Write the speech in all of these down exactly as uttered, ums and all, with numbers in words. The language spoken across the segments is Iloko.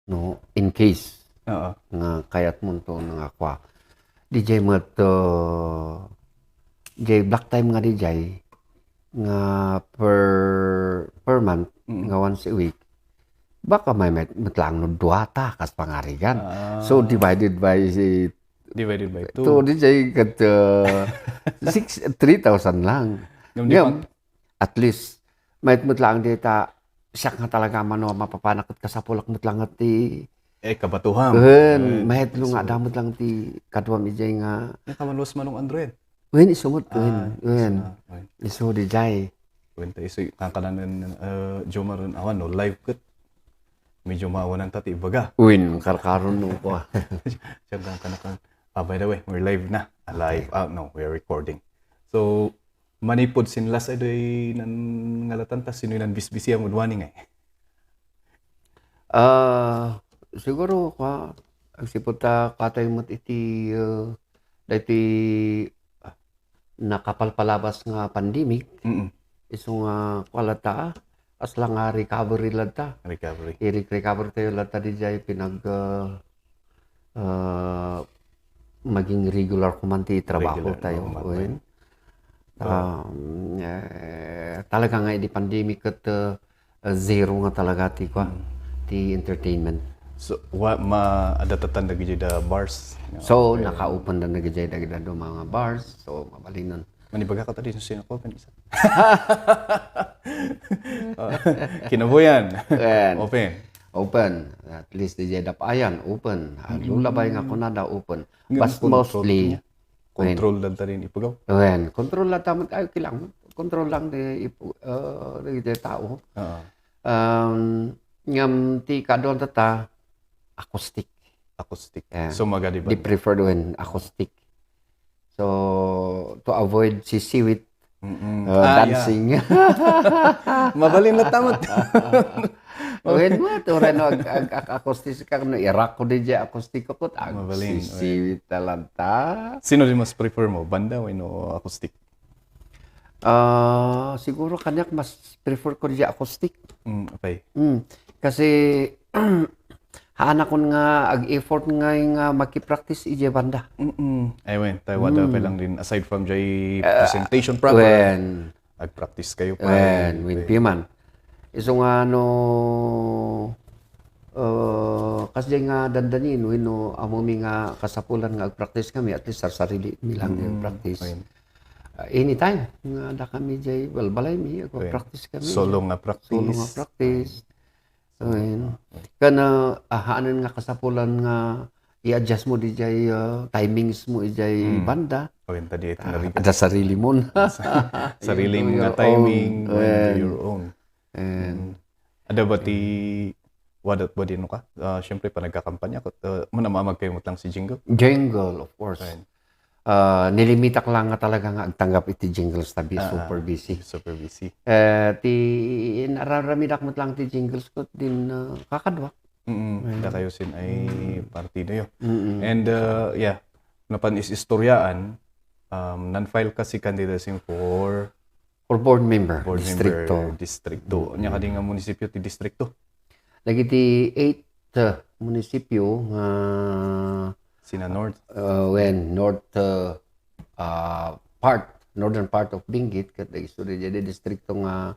no, in case Oo. nga kayatmonto nga kua. Dijay met, uh, dijay block time nga dijay nga per, per month, Mm. nga once a week, baka may met, met lang no dua ta kas pangarigan. Ah. So, divided by si Divided by two. two, dijay ket, uh, six, three thousand lang. Ngem di Ngem, pa- at least, mayat met lang dita, siak nga talaga mano, mapapanak ket kasapulak met lang ti Eh, kabatuham. Wen, Eh, mayat no nga so adda met lang ti kaduam ijay nga Nga kamaluas manong Android. Wen, isu met, wen, Ah, wen. Isu na, wen. Isu dijay. Wen, ta isu, kakanan, eh, Jomar, awan, no, live ket. Medyo maawanan ta ti ibaga. Wen, karkaron no ko. Siya, kakanan, ah, by the way, we're live na. Ah, live. Okay. Ah, no, we're recording. So, manipud sinlas ay doy nan ngalatan ta, sino nan bisbisi a mudwani ngay? Ah, siguro, kwa, agsipud ta, katoy met iti, ah, daytoy, ah, nakapalpalabas nga pandemic, Mm. isu nga, kwa, latta, ah, as lang nga recovery latta. Recovery. I-recover tayo latta dijay pinag, ah, ah, maging regular ko man ti trabaho Regular, tayo. normal, Wen. right. Um, eh, talaga nga, idi pandemic ket, ah, ah, zero nga talaga ti, kwa, Mm. ti entertainment. So, wa-, ma-, adda tatan dagiti da bars, no? So, Eh, naka-open da dagiti dagiti da mga bars. So, mabalinan. Manibaga ka ta di sino ko, pen isa. Ah, kinabuyan. Wen. Open. Open. At least, di dap-ayan, open. Ah, Mm. lulabay nga kunada, open. Nga But control mostly, niya. Control lang ta rin ipugaw. Wen, control lang ta met, ay, kailangan. Control lang di ipu-, ah, di, di tao. Oo. Um, ngam ti kaduan ta, acoustic. Acoustic. Yeah. So, magadi ba? Di preferred wen, acoustic. So, to avoid sisiwit, Mm-mm. uh, Ah, yeah. dancing. Mabalin na tamot. Wen mo, to rin, no, ag-, ag-, ag-, acoustic ka, no, irak ko di dya acoustic ko, put, ag-, Mabalin, sisiwit na lang ta. Sino di mas prefer mo? Banda o ino acoustic? Ah, siguro kanyak mas prefer ko di acoustic. Mm, okay. Mm. Kasi, haanakon nga ag-effort nga, nga makipractice ijay banda. Mm-mm. Ay, wen, tayo wada Mm. pa lang din. Aside from jay Ah, presentation proper, wen. Ag-practice kayo pa Wen, rin. Wen, piman. Isu nga no, uh, kasjay nga dandanin, wenno amomi nga kasapulan nga ag-practice kami, at least sarsarili mi lang Mm, yung practice. Wen. Ah, anytime nga da kami jay balbalay mi, ag-practice kami. Solo nga practice. Solo nga practice. Ayun. Kana, ah, haanen nga kasapulan nga i-adjust mo dijay, ah, timings mo ijay Mm. banda. Ayun, tadi, Ah, narigat. Ada sarili mo na. Sarili mo nga timing, Ayun. Your own. And Mm. Ada ba ti, what, what, ano ka? Ah, syempre, pa nagkakampanya, kut-, ah, manamamag kayo mo lang si jingle? Jingle, of course. Ayun. Ah, nilimitak lang nga talaga nga agtanggap iti jingles ta bi-, Ah, super ah, busy. Super busy. Eh, ti, nararamidak met lang ti jingles ko din, ah, kakaduak. Mm-mm. Ayun. Da kayo sin ay Mm. partido yo. Mm-mm. And, ah, yeah, napan is istoryaan, um, non-file kasi candidacy for For board member, board distrito. Member, distrito. Mm. Nya kadi nga munisipyo ti distrito? Dagiti eight, uh, munisipyo nga Sina North. Uh, when North, uh, uh, part, northern part of Benguet, ket dagiti distrito nga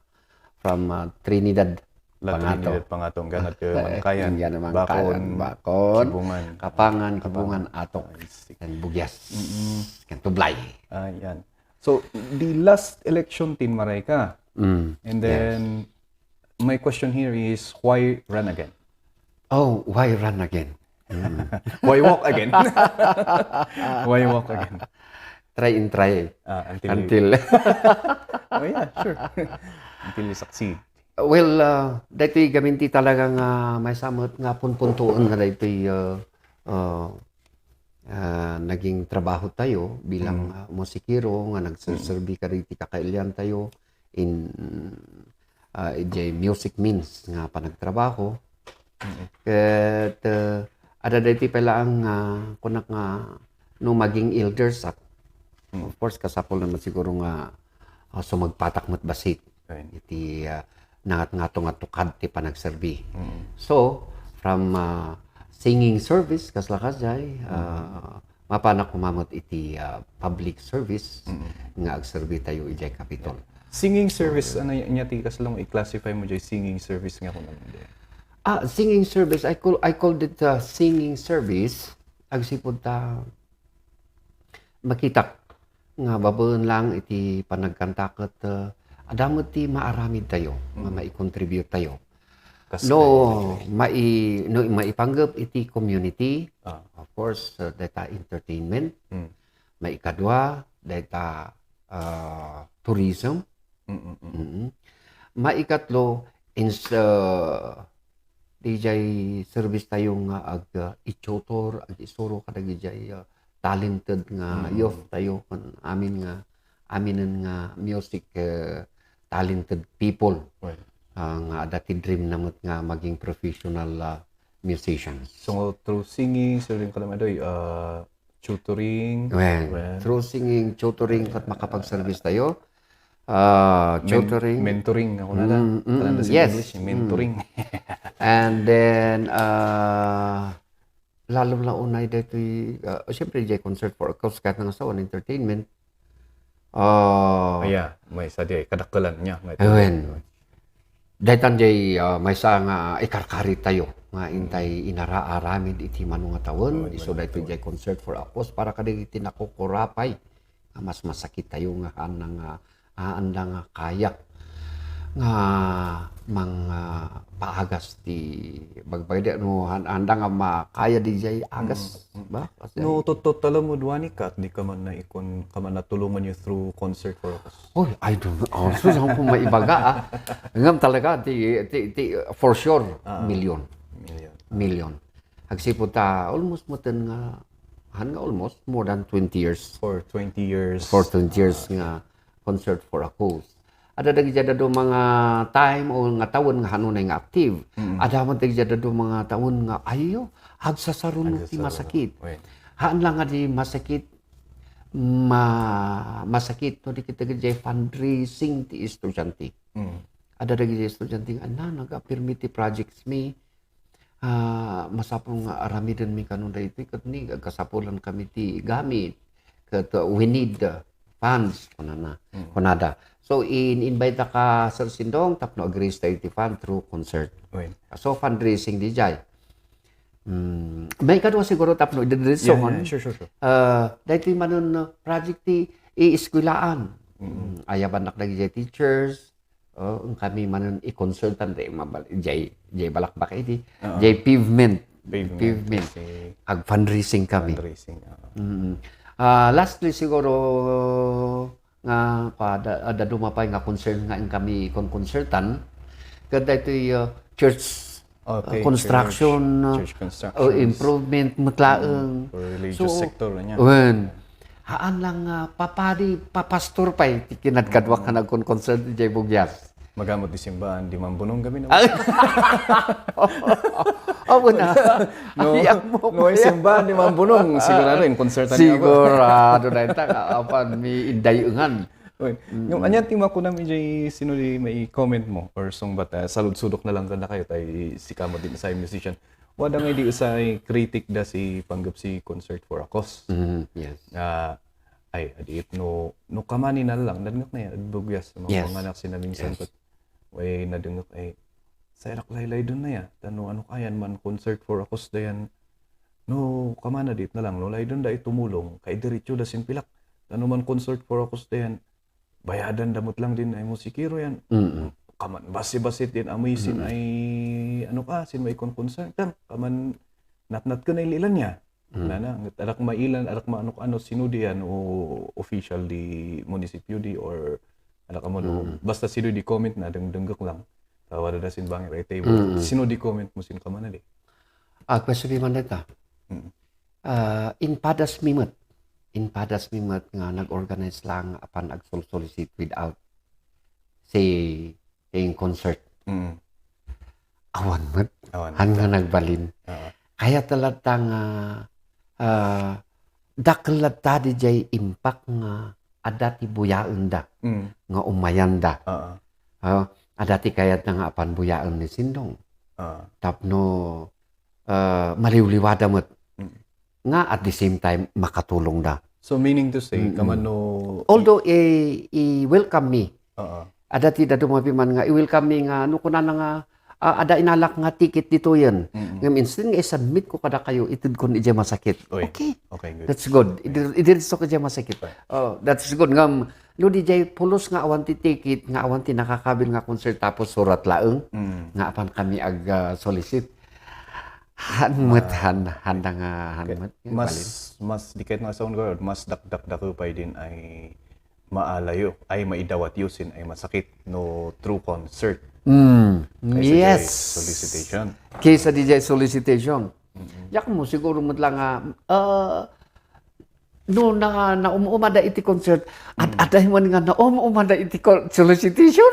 from, uh, Trinidad, La Pangato. Trinidad, Pangato, hanggang at, uh, Mangkayan, Hanggang Mangkayan, Bacon, Bacon, Kibungan. Kapangan, Kapangan. Kibungan, Atok, I see. And Bugyas, Mm-mm. and Tublay. Ayan. So, the last election, tinmaray ka. Mm, And yes. then, my question here is, why run again? Oh, why run again? Mm. Why walk again? Why walk again? Try and try. Ah, until you Until Oh, yeah, sure. Until you succeed. Well, ah, daytoy gamin ti talaga nga maysa met nga punpuntoen nga daytoy, ah, ah, ah, naging trabaho tayo bilang, Mm. ah, musikero nga nagserserbi Mm. kadagiti kakailian tayo in, ah, ijay music means nga panagtrabaho. Mm. Ket, ah, ada daytoy pay laeng nga kunak nga no maging elders ak, Mm. of course, kasapul naman siguro nga, ah, sumagpatak met bassit Ayun. iti, ah, nangatngato nga tukad ti panagserbi. Mm. So, from, ah, singing service, kasla kasjay, ah, mapanak koma met iti, ah, public service nga agserbi tayo idiay Capitol. Singing service, ano y-, nya ti kasla nga i-classify mo jay singing service nga kunam di? Ah, singing service, I call, I called it, ah, singing service. Agsipud ta makitak nga babaen lang iti panagkanta ket, ah, adda met ti maaramid tayo, nga maicontribute tayo. Kas No, kayo, mai-, no, maipanggep iti community, Ah. of course, ah, dayta entertainment, Mm. maikadua, dayta, ah, tourism, Mm-mm. Mm. Maikatlo, ins-, ah, dijay service tayo nga ag, ah, i-tutor, ag-isuro kadagijay, ah, talented nga Mm. youth tayo, kun amin nga, aminen nga music, eh, talented people. Well. Ah, nga adda ti dream na met nga maging professional, ah, musicians. So, through singing, through rin kalamadoy, ah, tutoring. Well, Well. through singing, tutoring, ket makapag-service tayo. Ah, Men-, tutoring. mentoring, ako na lang. Mm, mm, Kanan da sa yes. English, Mm. mentoring. And then, ah, lalo na unay daytoy, ah, siyempre, jay concert for a cause, kahit nga sa one entertainment. Ah, Aya, maysa di, kadakkelan niya, may Awen. Daytan jay, ah, maysa nga ikarkari tayo nga intay inara-aramid iti mano nga tawen, Awen, isu daytoy jay concert for a cause para kadagiti nakukurapay nga mas masakit tayo nga haan nga, haan nga kaya nga mang, ah, paagas ti bagbagdi no han-, handa nga makaya dijay agas Mm, mm. ba? Kasi No, tuttot tala mo duani kat, di ka man na ikon, ka man natulungan you through concert for us. Oy, I don't know. Oh, so, saan ko maibaga, ah? Ngam talaga, ti, ti, ti, for sure, Ah, million. Million. Million. Agsipud ta, almost matan nga, han nga almost, more than twenty years. For twenty years. For twenty years Ah, nga concert for a cause. Ada dagiti dadu mga time o nga tawen nga hanunay nga active. Mm. Ada man dagiti dadu mga tawen nga, ayo, agsasarunod ti Agsasarunod. masakit. Oy. Haan lang nga di masakit, ma-, masakit no di kita dagiti fundraising ti estudiante. Mm. Ada dagiti estudiante nga, "Na, nag-apirmi ti projects mi. Ah, masapul nga aramiden mi kano daytoy, ket ni, agkasapulan kami ti gamit. Ket, uh, we need, uh, funds," kunana, Mm. kunada. So, in-invite ka, Sir Sindong, tapno ag-raise tayo ti fund through concert. Oy. So, fundraising dijay. Mm, may kadua siguro tapno idadriso Yeah, kon, yeah, sure, sure, sure. uh, daytoy manen, uh, project ti ieskwelaan. Mm. Mm, ayabannak dagiti teachers, oh, kami manen i-consultant, di mabal-, jay, jay balakbak idi, Oo. jay pavement. Pavement, Pavement. kasi Ag-fundraising kami. Fundraising, oo. Mm. Ah, lastly siguro, nga, pa, da-, adda dumapay nga concern nga inkami kon-concertan, ket daytoy, uh, church, Okay, uh, construction, church, uh, church constructions. uh, improvement met laeng. Mm, for religious So, sector, anya. wen, haan lang nga papadi, papastor pay ti kinadkaduak nga Mm. nagkon-concern jay bugyas. Magamot di simbaan, di mambunong kami na. Ay! Apo na. No, Ay, amo no, ay pa yan. simbaan, di mambunong. Sigurado, in concert niya po. Sigurado na ita, apan mi indayengan. Oy, Mm. yung anya ti makunam ijay sino di may comment mo or sungbat, ah, saludsudok na lang kada kayo, tay sika mo din sa musician. Wada nga di usay critic da si panggap si concert for a cause. Mm, yes. Ah, ay, adi it no, no kamani na lang, nadngek na yan, ag bugyas, mga Yes. panganak sina minsan Yes. ket, way nadngek, ay, sayarak laylaydon na ya, tano ano kayan man concert for a cause da yan, no, kamana dit na lang, no, laydon da itumulong, kay diretso da simpilak, tano man concert for a cause da yan, bayadan da met lang din ay musikero yan. Mm. Kaman, basi-basi din, amoy sin Mm. ay, ano ka, sin may kon-, concert, tam, kaman, natnat ka na ililan niya. Mm. Nana, nget arak mailan, arak maano-ano, sino di yan, o official di munisipyo di, or anak mo, no? Mm. Basta sino di comment na, dengdenggek lang. Tawada da sin bangir, ay table. Mm. Sino di comment mo, sin kamana di? Ah, question di man dita. Mm. Ah, impadas mi met. Impadas mi met nga nag-organize lang apan agsolsolicit without say in concert. Mm. Awan met. Awan Han nga met. nagbalin. Oo. Kayat latta nga, ah, dakkel latta dijay impact nga adda ti buyaenda, Mm. nga umayanda. Oo. Ah, adda ti kayatna nga apan buyaen ni Sindong. Oo. Tapno ah, maliwliwada met. Mm. Nga at the same time, makatulongda. So, meaning to say, Mm-mm. kaman no Although i, i-welcome mi, Oo. Adda ti dadduma piman nga i-welcome mi nga no kunana nga, ah, adda inalak nga ticket ditoyen. Mm-mm. Ngem instead nga i-submit ko kadakayo, itedkon idiay masakit. Oy. Okay. Okay, good. That's good. Oy. Idi, idiretso ka idiay masakit. Oy. Oh, that's good. Ngem no didiay pulos nga awan ti ticket, nga awan ti nakakabil nga concert, tapos surat laeng, Mm. nga apan kami ag, ah, solicit. Han met, Ma-, han, handa nga, han Okay. met. Mas, Balin. Mas, di ket nga sound guard, mas dakdakdake pay din ay maalayo, ay maidawatyo sin ay masakit no through concert. Mm. Kaysa Yes. diay solicitation. Kaysa diay solicitation. Mm-mm. Yak mo, siguro met lang nga, ah, no na, naum-umada iti concert, at Mm. aday man nga naum-umada iti col-, solicitation.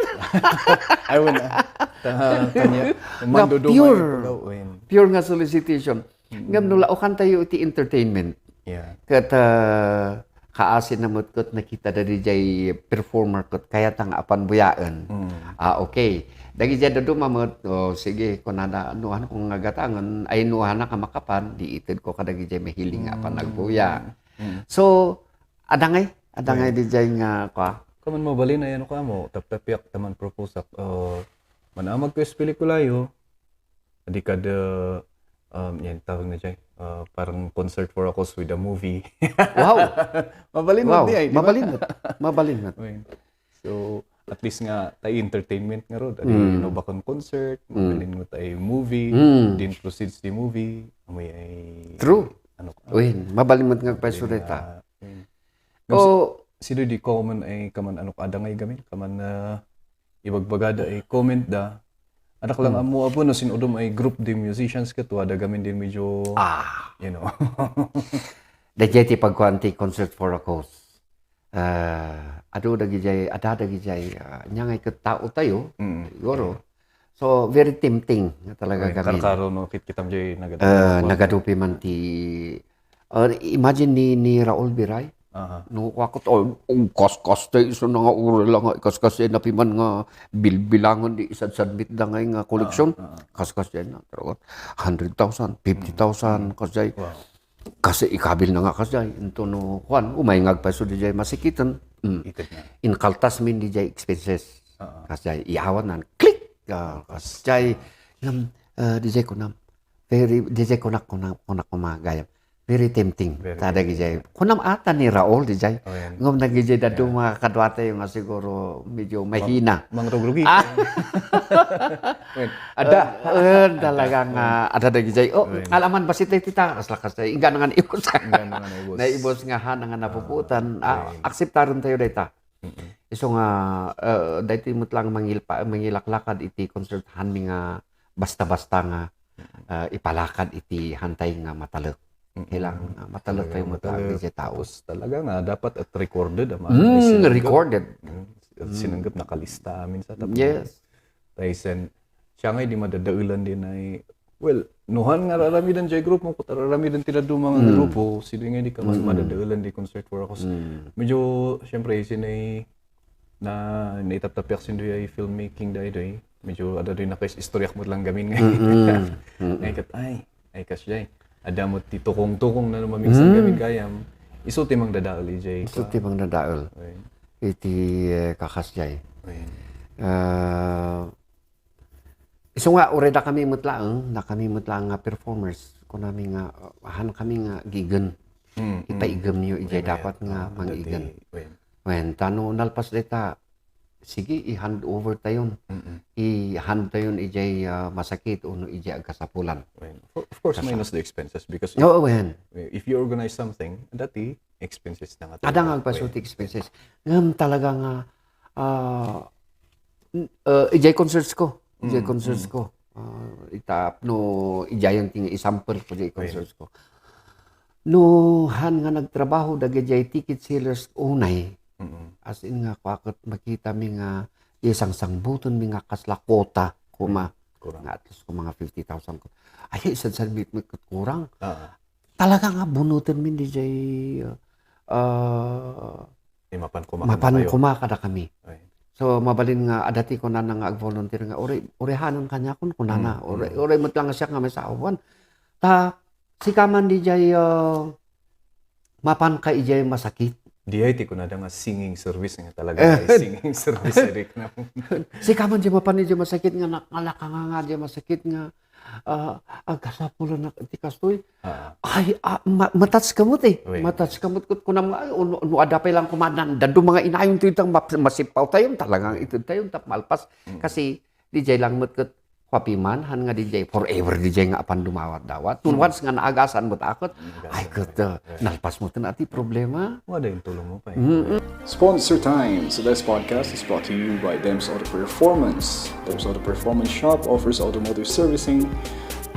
Ay, wala. Ta-, kanya, Nga manduduma pure. yung pagawin. Pure nga solicitation. Mm. Ngem no laukan tayo iti entertainment. Yeah. Ket, ah, kaasi na met ket nakita da diay performer ket kayat nga apan buyaen. Mm. Ah, okay. Dagidiay dadduma met, oh, sige, kunana, "Nuhan ko nga gatangen, ay nuhana ka makapan, di itedko kadagidiay mahiling nga apan Mm. agbuya." Mm. So, adda ngay, adda ngay Right. didiay nga, kwa? Kaman mabalin ay ano ka mo, taptapiak taman proposal, uh, manamag ko sa pelikulayo, di kada, um, yan, tawag na dyan, uh, parang concert for a cause with a movie. Wow! Mabalin mo Wow, di ay, di ba? Mabalin mo. Mabalin mo. Right. So, at least nga, tayo entertainment nga rod. Adi, Mm. no, bakang concert, Mm. mabalin mo tayo movie, Mm. din proceeds di movie, amoy ay, True. ano ka, Uy, mabalin mo nga pwesto mabalin data. nga, mm. Ngem si-, Oh. sino di common ay kaman ano, ada nga ay gamin, kaman, ah, ibagbagada ay comment da. Anak lang Hmm. amo apo no sin-udom ay group di musicians ket wada gamin din medyo, Ah. you know. Dayjay ti pagkuan ti concert for a cause. Ah, adu dagidiay, ada dagidiay, ah, nya ngay ket tao tayo, Mm. siguro. So, very tempting nga talaga Ay, gamin. Karkaro no, kit-, kitam jay nagadu-, Ah, nagadu piman ti, ah, imagine ni, ni Raul Biray. Aha. No, kuakot, oh, oh, kaskas tayo, isu na nga uray lang nga, kaskas tayo na piman nga bilbilangan di isadsad mit da ngay nga koleksyon. Ah, ah, ah. Kaskas tayo na, pero hundred thousand, fifty thousand, Mm. kasjay. Wow. Kasi ikabil na nga kasjay, into no, kuan, umay nga agpayso di jay masikiten. Mm. Ited na. Inkaltas min di jay expenses. Ah, ah. Kasjay, iyawan nan, click! Ah, kasjay, ngam, ah, di jay kunam. Very, di jay kunak, kunak, kunak, kumagayam. Very tempting. Very Tada tempting. Gijay. Kunam ata ni Raul, di jay. Oh, yan. Ngam na gijay dadu Yeah. mga kadwa tayo nga siguro medyo Ma-, mahina. mangrugrugik. Ah. Well, ada. Eh, eh, Ada. talaga nga, ada da gijay. Oh, Well. alaman ba si Tita? Kasla, kasla. Ingga na nga naibos. Ingga na nga naibos. Naibos nga han, nga napuputan. Ah, Ah, well. akseptaren tayo dayta. Mm-mm. Isu nga, eh, daytoy met lang mangilpa-, mangilaklakad iti concert, han mi nga basta-basta nga, Mm-mm. eh, ipalakad iti hantay nga matalek. Mm-mm. Kailangan nga matalek Talaga tayo nga matalek. matalek iti tao. Tapos talaga nga dapat at recorded, ama. Mm, Ay, sinanggep. recorded. Mm, Mm. sinanggep, nakalista amin sa tapos. Yes. Tay sen, siya nga di madadaelan din ay, well, nuhan nga raramidan jay grupo, kung raramidan ti dadduma nga Mm. grupo, sino nga di ka mas Mm-mm. madadaelan di concert for a cause. Mm. Medyo, syempre, sinay na naitaptapiak sindoy ay filmmaking daytoy. Medyo, ada doy nakais istoryak mo lang gamin nga. Mm-mm. Mm-mm. Ay, kat-, ay, ay, kas jay. Ada mo ti tukong-tukong na lumamigsan Mm. gamin gayam. Isu ti mangdadael, ijay Isu ka. ti mangdadael. Ay. Iti, eh, kakas jay. Ay. Ah, Isu nga, uray dakami met laeng, dakami met laeng nga performers, kunami nga, uh, han kami nga gigen. Mm, mm. Ipaigem yo ijay Wen, dapat wen. nga Ah, mangigen. dati, wen. Wen, ta no nalpas dayta, sige, i-hand over tayon. Mm-mm. I-hand tayon ijay, ah, masakit, ono ijay agkasapulan. Wen. Of, of course, Kasa- minus the expenses because if, Oo, wen. if you organize something, dati, expenses na nga Ada nga tayo. agpasuti expenses. Ngem talaga nga, ah, n-, eh, ijay concerts ko. Ijay Mm, concerts mm. ko. Ah, itap no ijayan ti example ko ijay Right. concerts ko. No han nga nagtrabaho dagijay ticket sellers unay, Mm-mm. as in nga, kuaket makita mi nga isangsangbuton mi nga kasla quota, kuma, Kurang. nga at least ko mga fifty thousand ko. Ay, isadsad mi, mi ket kurang. Ah. Talaga nga bunoten mi dijay, ah, Di mapan kuma mapan kayo. kuma kada kami. Ay. So, mabalin nga adda ti kunana nga ag-volunteer nga, "Uri, urihanon kaniakon," kunana. Mm, Uri, mm. uri met lang siak nga may sawan. Ta, sika man dijay, ah, mapanka ijay masakit. Diay ti kunada nga singing service nga talaga Eh. ay singing service, Eric, na. Sika man dijay mapan ijay masakit nga nak-, nga nakanganga dijay masakit nga, ah, agkasapulan nak-, ti kastoy. Ah. Ay, ah, ma-, ma-touch ka met eh. Wen. Ma-touch ka met ket kunam nga, ay, no, no, adda pay lang kumanan, dadu mga inayon ti itang map-, masippaw tayo, talagang ited tayo, tap malpas. Mm. Kasi, dijay lang met ket, kua piman, han nga dijay, forever dijay nga apan dumawat-dawat. Tun Mm. once nga naagasan met a ket, Naagasan ay, met ket, a. uh, Right. nalpas met a ti problema. Wada yung tulong mo pa eh. Mm-mm. Sponsor Time. Today's podcast is brought to you by Dems Auto Performance. Dems Auto Performance Shop offers automotive servicing.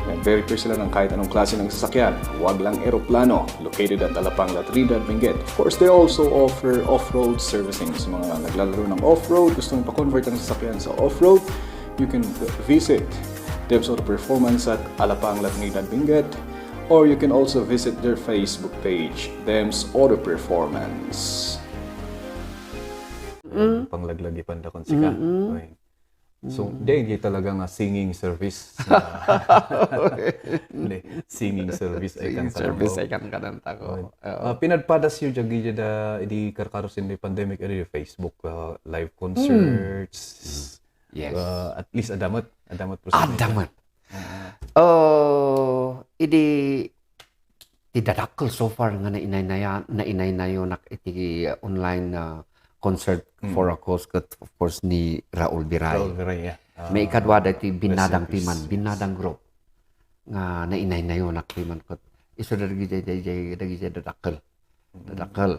Ayan, very clear sila ng kahit anong klase ng sasakyan. Huwag lang eroplano. Located at Alapang, La Trinidad, Benguet. Of course, they also offer off-road servicing. Sa mga naglalaro ng off-road, gusto mong pa-convert ang sasakyan sa off-road, you can visit Dems Auto Performance at Alapang, La Trinidad, Benguet, or you can also visit their Facebook page, Dems Auto Performance. Mm. Panglaglagipan da kon sika. Mm-mm. Okay. So, Mm. di, di talaga nga singing service. Hindi, singing service ay Singing kan service talaga. ay kan kanan tako. Okay. Oo. Ah, pinadpadas yu jagi da, idi karkaros in the pandemic, idi Facebook, ah, live Mm. concerts. Mm. Yes. Ah, at least adda met, adda met. Adda met. Ah. Oh, idi ti dadakkel so far nga nainaynaya-, nainaynayonak iti, uh, online, uh, concert Mm. for a cause ket, of course, ni Raul Viray. Raul Viray, yeah. Ah, Maikadua daytoy rest in Binadang peace. Piman, Yes. Binadang group nga nainaynayonak piman ket isu dagiti, dagiti, dagiti dadakkel. Mm. Dadakkel.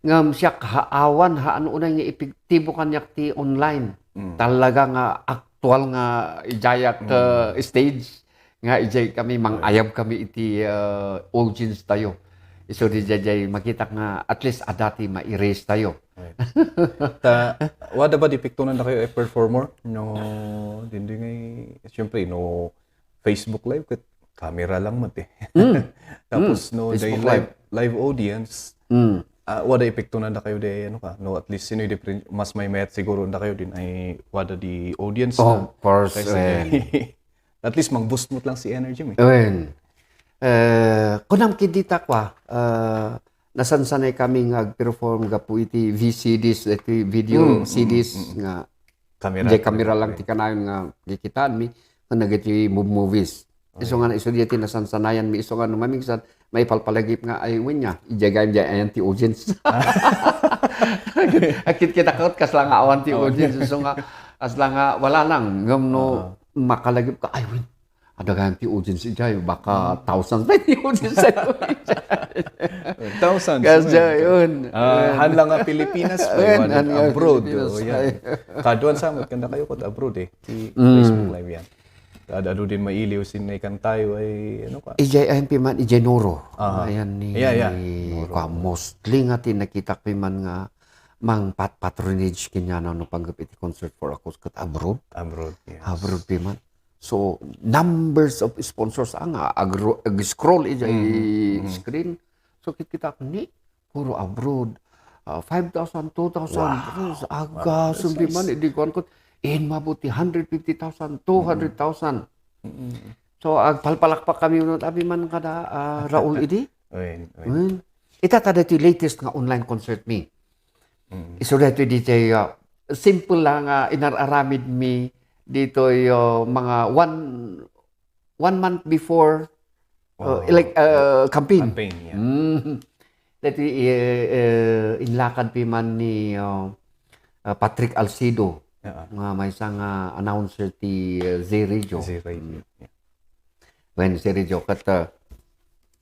Ngem siak, ha, awan, haan unay nga ipigtibo kaniak ti online. Mm. Talaga nga aktual nga ijayak, Mm. uh, stage nga ijay kami mangayab kami iti, uh, audience tayo. Isu di jay, jay makitak nga at least adda ti ma-erase tayo. Right. Ta, wada ba di piktunan da kayo a performer? No, dindi ngay, siyempre, no, Facebook Live, ket camera lang met eh. Mm. Tapos, Mm. no, day Facebook live, Live. live audience, Mm. ah, wada epekto na da kayo di, ano ka, no, at least, sino yung different, mas may mayat siguro da kayo din ay wada di audience Oh, na. Of course, Kaysa eh. di, at least, mang-boost mo lang si energy mo eh. Wen. Eh, kunam kidita kwa, ah, nasansanay kami nga ag-perform gapu iti V C Ds, iti video Mm, mm, C Ds mm. nga Kamera, Diay kamera lang ti kanayon nga kikitaanmi, nga nagiti mov-, movies. Oh, Isu nga yeah. na, isu diay ti nasansanayanmi, isu nga no mamingsan, maipalpalagip nga, ay, wen niya, ijay gayam, ijay ayan ti audience. Akit kita kot, kasla nga awan ti Oh. audience, isu nga, kasla nga, wala lang, ngem no, Oo. makalagip ka, ay, wen, adda gayam ti audience ijay, baka Mm. thousands na ti audience ijay. Thousands, Kasi man. yun. Ah, Yun. han lang nga Pilipinas, Yun, pwede han nga abroad, Pilipinas, oh, yan. ay. Kaduan sa amot, kanda kayo kot abroad eh. Ti Mm. Facebook Live yan. Ad-, adu din mailiw sin naikan tayo ay, ano ka? Ijay, ayan, piman, ijay Noro. Aha. Ayan ni, Yeah, yeah. Noro. kwa, mostly nga ti nakitak piman nga mang pat-, patronage kanya na no panggap iti concert for a cause ket abroad. Abroad, yes. Abroad piman. So, numbers of sponsors, ah, nga, agro-, ag-scroll ijay Mm-hmm. Mm-hmm. screen. So, kikita ni, puro abroad. Ah, five thousand, two thousand, Wow. aga, Wow, that's sumbi nice. man, idi kuwan ko, in mabuti, hundred fifty thousand, two hundred thousand. Mm-hmm. Mm-hmm. So, agpalpalakpak kami, unot, abi man kada, ah, Raul idi. Oy, oy. Hmm. Ita, tada iti latest nga online concert mi. Mm. Isu daytoy, ditoy, ah, simple lang nga inar-aramid mi ditoy, ah, mga one, one month before, uh, Wow. like, uh, campaign. Campaign, yeah. Mm. Daytoy, eh, eh, inlakad piman ni, uh, uh, Patrick Alcido, Oo. nga maysa nga announcer ti, uh, Z Radio. Z Radio, Mm. yeah. Wen, Z Radio, ket, uh,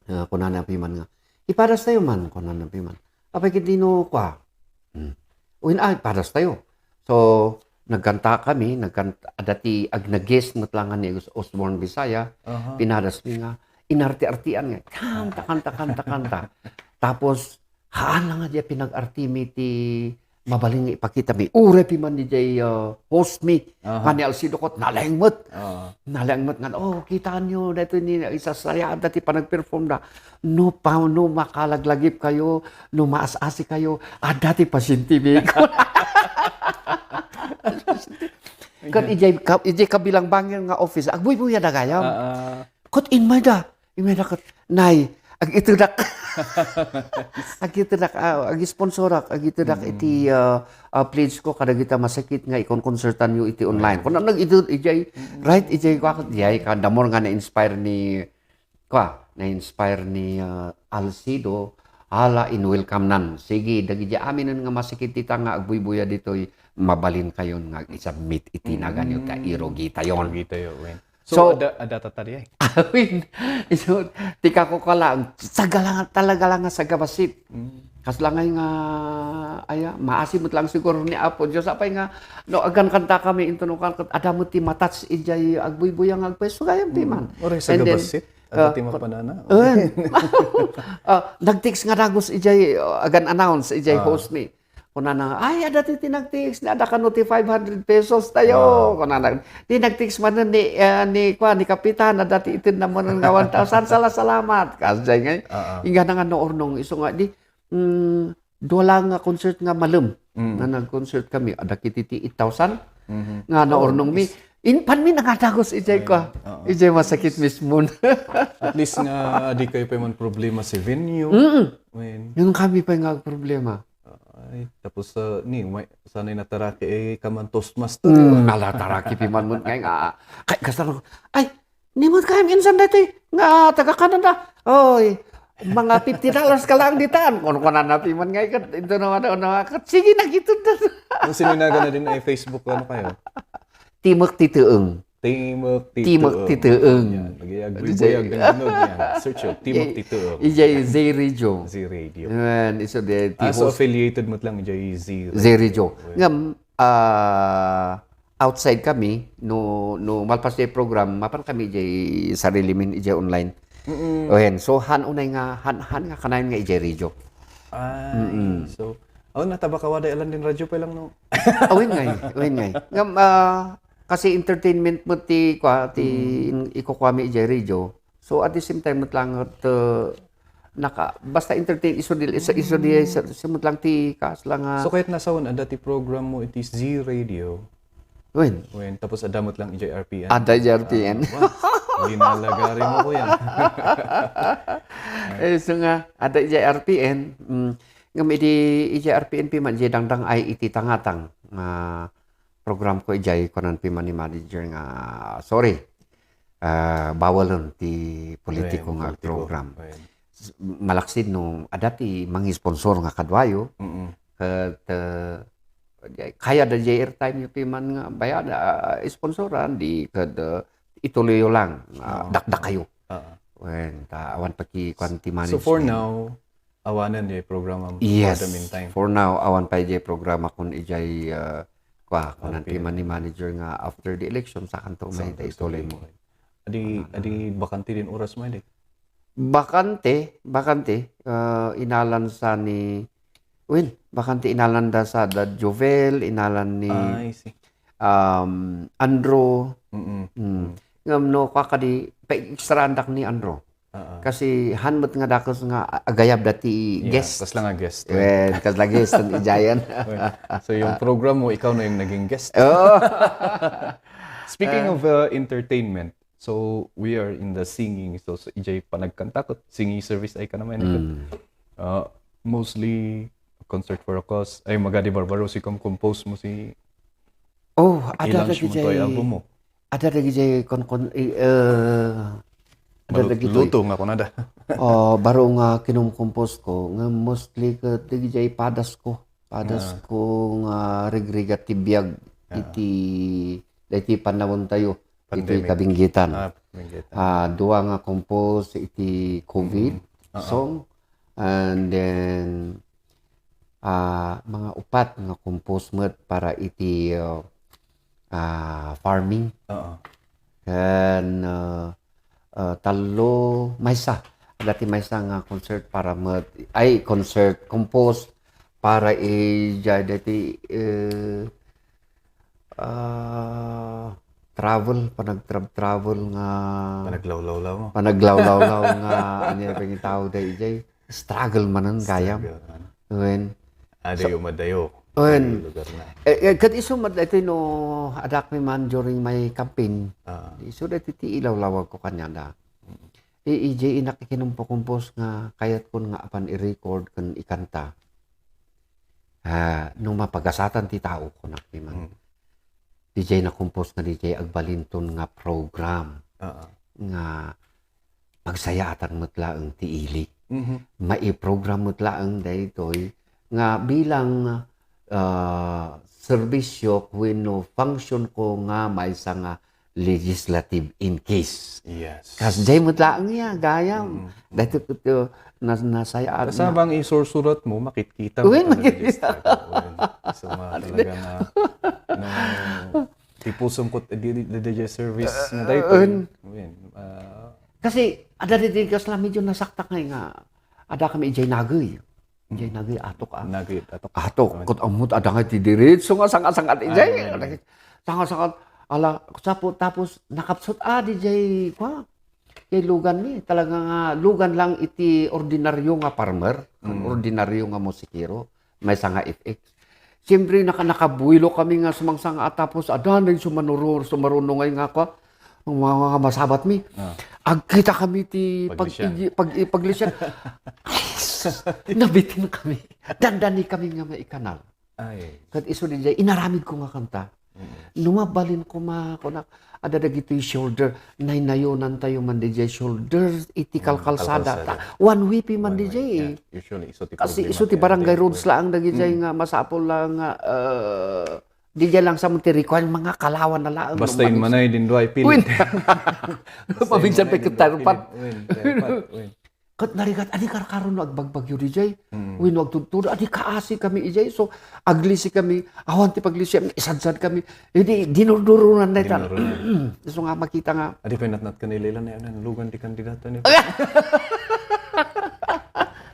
uh, kunana piman nga, "Ipadas tayo man," kunana piman. "Apay ket dino kua?" Hmm. "Wen, ah, ipadas tayo." So, nagkanta kami, nagkanta, adda ti agnag-guest met lang nga ni Os-, Osborne Bisaya, Aha. pinadas mi nga, inarti-artian nga, kanta, kanta, kanta, kanta. Tapos, haan lang nga diay pinag-arti mi ti mabalin nga ipakita mi. Uray piman diay, uh, host mi, Aha. nga ni Alcido kot, nalaeng met. Oo. Nalaeng met nga, "Oh, kitaan yo, daytoy ni, isasayaan da ti panagperform da. No pa, no makalaglagip kayo, no maas-asi kayo, adda ti pasyente mi." Ket ijay ka-, ijay kabilang bangir nga office, agbuybuya da gayam. Ah, ah. Ket immay da, Immay dakket, "Nay, agitedak." Agitedak, ah, agisponsorak, agitedak iti, ah, ah, pledge ko kadagita masakit nga ikonkonsertanyo iti online. Kuna nagidud, ijay, right, ijay ko, ijay ka, the more nga na-inspire ni, kwa, na-inspire ni, ah, Alcido, ala, in-welcome nan. Sige, dagiti amin nga masakit dita nga agbuybuya ditoy, mabalinkayon nga i-submit iti naganyo ta irugitayon. Irugitayo, wen. So, So, ada, ada tata di ay. Awin, isu, ti kakukala, sagala, talaga lang nga sagabasit. Mm. Kasla ngay nga, aya, maasi met lang siguro ni Apo Dios. Apay nga, no, agan kanta kami, into no, kan-, ada met ti matats ijay agbuybuya nga agpayso gayam ti man. Uray And then, sagabasit? Ada uh, ti mapanana? Un. Ah, nag-text nga dagus ijay, uh, agan announce ijay Ah. host mi. Kunana, "Ay, adda ti, ti nag-text, adda kano ti five hundred pesos tayo." Ah. Kunana, ti nag-text manen ni, ah, ni, kwa, ni Kapitan, adda ti itedna manen nga one thousand. Sala-, salamat. Kasjay ngay. Ah, ah. Ingana nga naurnong isu nga, di, mm, dua lang nga concert nga malem. Mm. Nga nag-concert kami, adda kiti ti eight thousand. Mhm. Nga Oh, naurnong mi. is- In, pan mi nangadagus, ijay Ay, kwa. oo. Ijay masakit mismo. At least nga, di kayo pa man problema si venue. Mm. When Yung kami pa nga problema. Ay, tapos, ah, ni, may, sana'y nataraki, eh, kaman Toastmaster. Mm, nalataraki piman mo ngay nga, kay, kasano, ay, ni mo kayam insan dati, nga taga Canada. Oy, mga fifty dollars ka lang ditan. Kung kunan na piman ngay, kat, ito naman, ano, kat, sige, nagitud na. Ang sininaga na din ay Facebook, ano kayo? Timek ti Teeng. Timek ti Timek Teeng. ti Teeng. Yan. Lagi, agbuybuy, Ijay- agdangdangag yan. Search yun. Timek ti Teeng. Ijay Z Radio. Z Radio. Yan, iso di, ti Ah, so host affiliated met lang ijay Z Z Radio. Radio. Well, Ngam, ah, outside kami, no, no, malpas jay program, mapan kami jay sarili min ijay online. Mm-mm. O, yan. So, han unay nga, han, han nga kanayon nga ijay radio. Ay, Mm-mm. so, oh, natabakawa da ilan din radyo pa lang, no? Awin ngay, awin ngay. Ngam, ah, kasi entertainment mo ti, kwa, ti Mm. in-, ikukuha mi ijay radio. So, at the same time, met lang, at, uh, naka, basta entertain, isu di, isu, isu di, isu, isu met lang ti kas lang, ah. So, kahit nasawan, adda ti program mo, it is Z Radio. Wen. Wen, tapos adda met lang ijay R P N. Adda ijay R P N. Ah, wa, linalagari mo ko yan. Eh, so nga, adda ijay R P N, mm, ngam idi ijay R P N piman, ijay dangdang ay iti tangatang, ah, program ko ijay, kunan piman ni manager nga, "Sorry, ah, bawalen ti politiko Wen, nga politiko. program." Wen. S-, malaksid no, adda ti mangisponsor nga kaduayo, Mm-mm. ket, ah, kaya da jay airtime yo piman nga bayad, ah, sponsoran, di ket, ah, ituloy yo lang, ah, Oo. dakdakayo. Oo. Wen, ta awan pa ti kuan ti So, for management. now, awanen jay programa mo Yes. for the meantime. For now, awan pa jay programa kun ijay, ah, kua, kunan ti Okay. man ni manager nga after the election, sakanto may Sakanto ituloy mo. Adi, Ano? adi bakante din oras mo, di? Bakante, bakante, ah, inalan sa ni, well, bakante inalan da sa da Jovel, inalan ni, Ah, I see. um, Andrew. Mm-mm. Mm. Mm. Ngam no, kua kadi, pa-extraandak ni Andrew. Ah, ah. Kasi han met nga dakes nga a-, agayab dati Yeah, guest. kasla nga guest, Well, kasla guest ang ijayan. Well, so yung program mo, ikaw na yung naging guest. Oh. Speaking Ah. of, uh, entertainment, so we are in the singing. So, so ijay panagkanta ket singing service ay ka naman, eh, ket, Mm. uh, mostly Concert for a Cause. Ay, Magadi Barbaro, si kom-, compose mo si Oh, ada ilang dagiti mo to ay album mo? Ada dagiti kon-, kon-, i-, eh, ada Malu-, dagiti luto nga kunada. Oh, baro nga kinumkompose ko, nga mostly ket dagiti padas ko. Padas Ah. ko nga rigrigat ti biag Ah. iti daytoy pannawentayo, iti Pandemic. kabinggitan. Ah, kabinggitan. Ah, dua nga compose iti COVID Mm. Ah, ah. song, and then, ah, mga upat nga compose met para iti, uh, ah, farming. Oo. Ken, ah, ah, tallo, maysa. Adda ti maysa nga concert para met, ay, concert compose para idiay daytoy, eh, ah, travel, panagtra-, travel nga Panaglawlawlaw mo. panaglawlawlaw nga ania pangitao daydiay. Struggle manen gayam. Struggle man. Wen. Adayo So, madayo. Wen. Adayo lugar na. Eh, eh, ket isu met daytoy no adak mi man during my campaign. Ah. Isu daytoy ti ilawlawag ko kaniada. Mm. I-, idiay inak ikinumpo-compose nga kayatkon nga apan i-record ken ikanta. Ah, no mapagasatan ti tao, kunak ni man. Mm. Didiay na-compose nga didiay agbalinton nga program. Oo. Nga pagsayaatan met laeng ti ili. Mhm. Maiprogram met laeng daytoy nga bilang, ah, serbisyo wenno function ko nga maysa nga legislative in case. Yes. Kasdiay met laeng ya, gayam. Mm, mm. Daytoy ket, uh, nas-, nasayaat na. Kasabang isursurat mo, makitkita mo. Uy, talaga makikita. Sa mga talaga nga, no, ti pusom ket, di, di, di, di service nga daytoy. Un. Uy, ah. Kasi, adda di, di, kasla medyo nasaktak nga nga, adda kami idiay nagey. Jay, nagey atok, ah. Nagey atok. Atok, ket ammot adda nga ti diretso nga sanga-sangat, ijay. Ay, ay, ay. Sanga-sangat, ala, sapo, tapos nakapsut, ah, di jay, kwa, jay lugan mi. Talaga nga, lugan lang iti ordinaryo nga farmer, kan ordinaryo nga musikero, maysa nga F X. Siyempre, naka-, nakabuelo kami nga sumangsanga, tapos adda na yung sumanuro-, sumarunongay nga, kwa, Ang mga, mga masabat mi, agkita kami ti pag-, pag-, paglisian. Ay, sus, nabitin kami. Dandani kami nga maikanal. Ay. Ket isu di jay, inaramid ko nga kanta. Mm. No mabalin ko ma-, kunak, adda dagitoy shoulder, naynayonantayo man di jay shoulder, iti kalkalsada. Mm, kalkalsada. Ta, one way pi man di jay, eh. One way, yeah. Usually, isu ti problema ti barangay roads laang dagiti nga masapul laang nga, uh, Di jay lang sa Monterrey, kuan, mga kalawan na laeng. Basta manay din duay pilit. Win. Basta paminsan inmanay pa din duay pilit. Win, tayo pat, win. Ket narigat, adi karkaro no agbagbagyo di jay. Mm. Win, no agtudtudo, adi kaasi kami ijay. So, aglisi kami, awan ti paglisi, isadsad kami. Idi, dinurdurunan na itan. Dinurdurunan. So nga, makita nga. Adi pa natnat ka nila ilan, eh, ano, lugan di kandidato ni.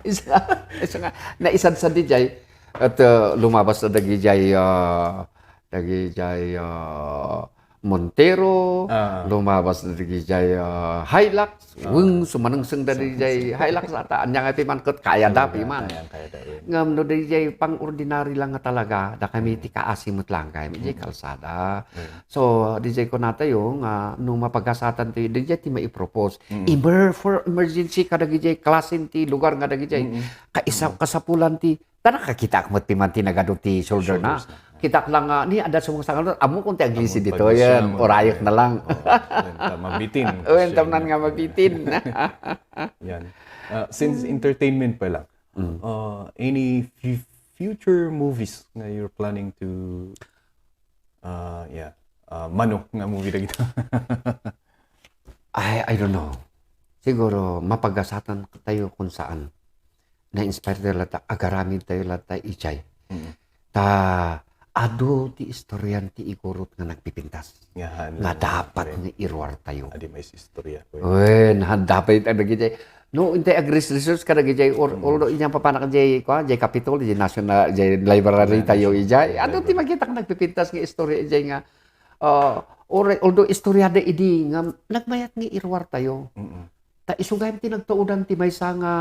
Isa, isa nga, naisadsad di jay. At, uh, lumabas na dagijay, uh, dagijay, uh, Montero, lumabas na dagijay, uh, Hilux. Weng, sumanengseng da dagijay Hilux ata. Anya nga piman ket kayada piman. Kayada, kayada, eh. Ngem no dagijay pang-ordinary lang nga talaga, da kami ti kaasi met lang kami, dagijay kalsada. So, dagijay kunatayo nga no mapagasatan tayo, dagijay ti maipropose. Emer-, for emergency kadagijay klasen ti lugar nga dagijay. Kaisa-, kasapulan ti Ta nakakitaak met piman ti nagadu ti shoulder na. Shoulders na. Kitaak lang nga, ni, adda sumangsangan, ammok ti aglisi ditoy, yan. Orayek na lang. Oo, yan, ta mabitin. O, yan, tamnan nga mabitin. Yan. Ah, since entertainment pa lang, ah, any fu-, future movies nga you're planning to, ah, yeah, ah, mano nga movie na kita? I, I don't know. Siguro, mapagasatan tayo kung saan. Na-inspire tayo latta, agaramid tayo latta, ijay. Mm. Ta, adu ti istoryan ti igurot nga nagpipintas. Nga dapat nga iruar tayo. Adi may istorya, kuya. Wen, handa pa ita dagiti. No, intay agres-, research ka dagiti, or, although inyang papanak jay, kwa, jay Capitol, jay National, jay Library tayo, ijay. Adu ti makita nga nagpipintas nga istorya, ijay nga, Ah, or, although istorya da idi nga nagmayat nga iruar tayo. Mm. Ta isu gayam ti nagtaudan ti maysa nga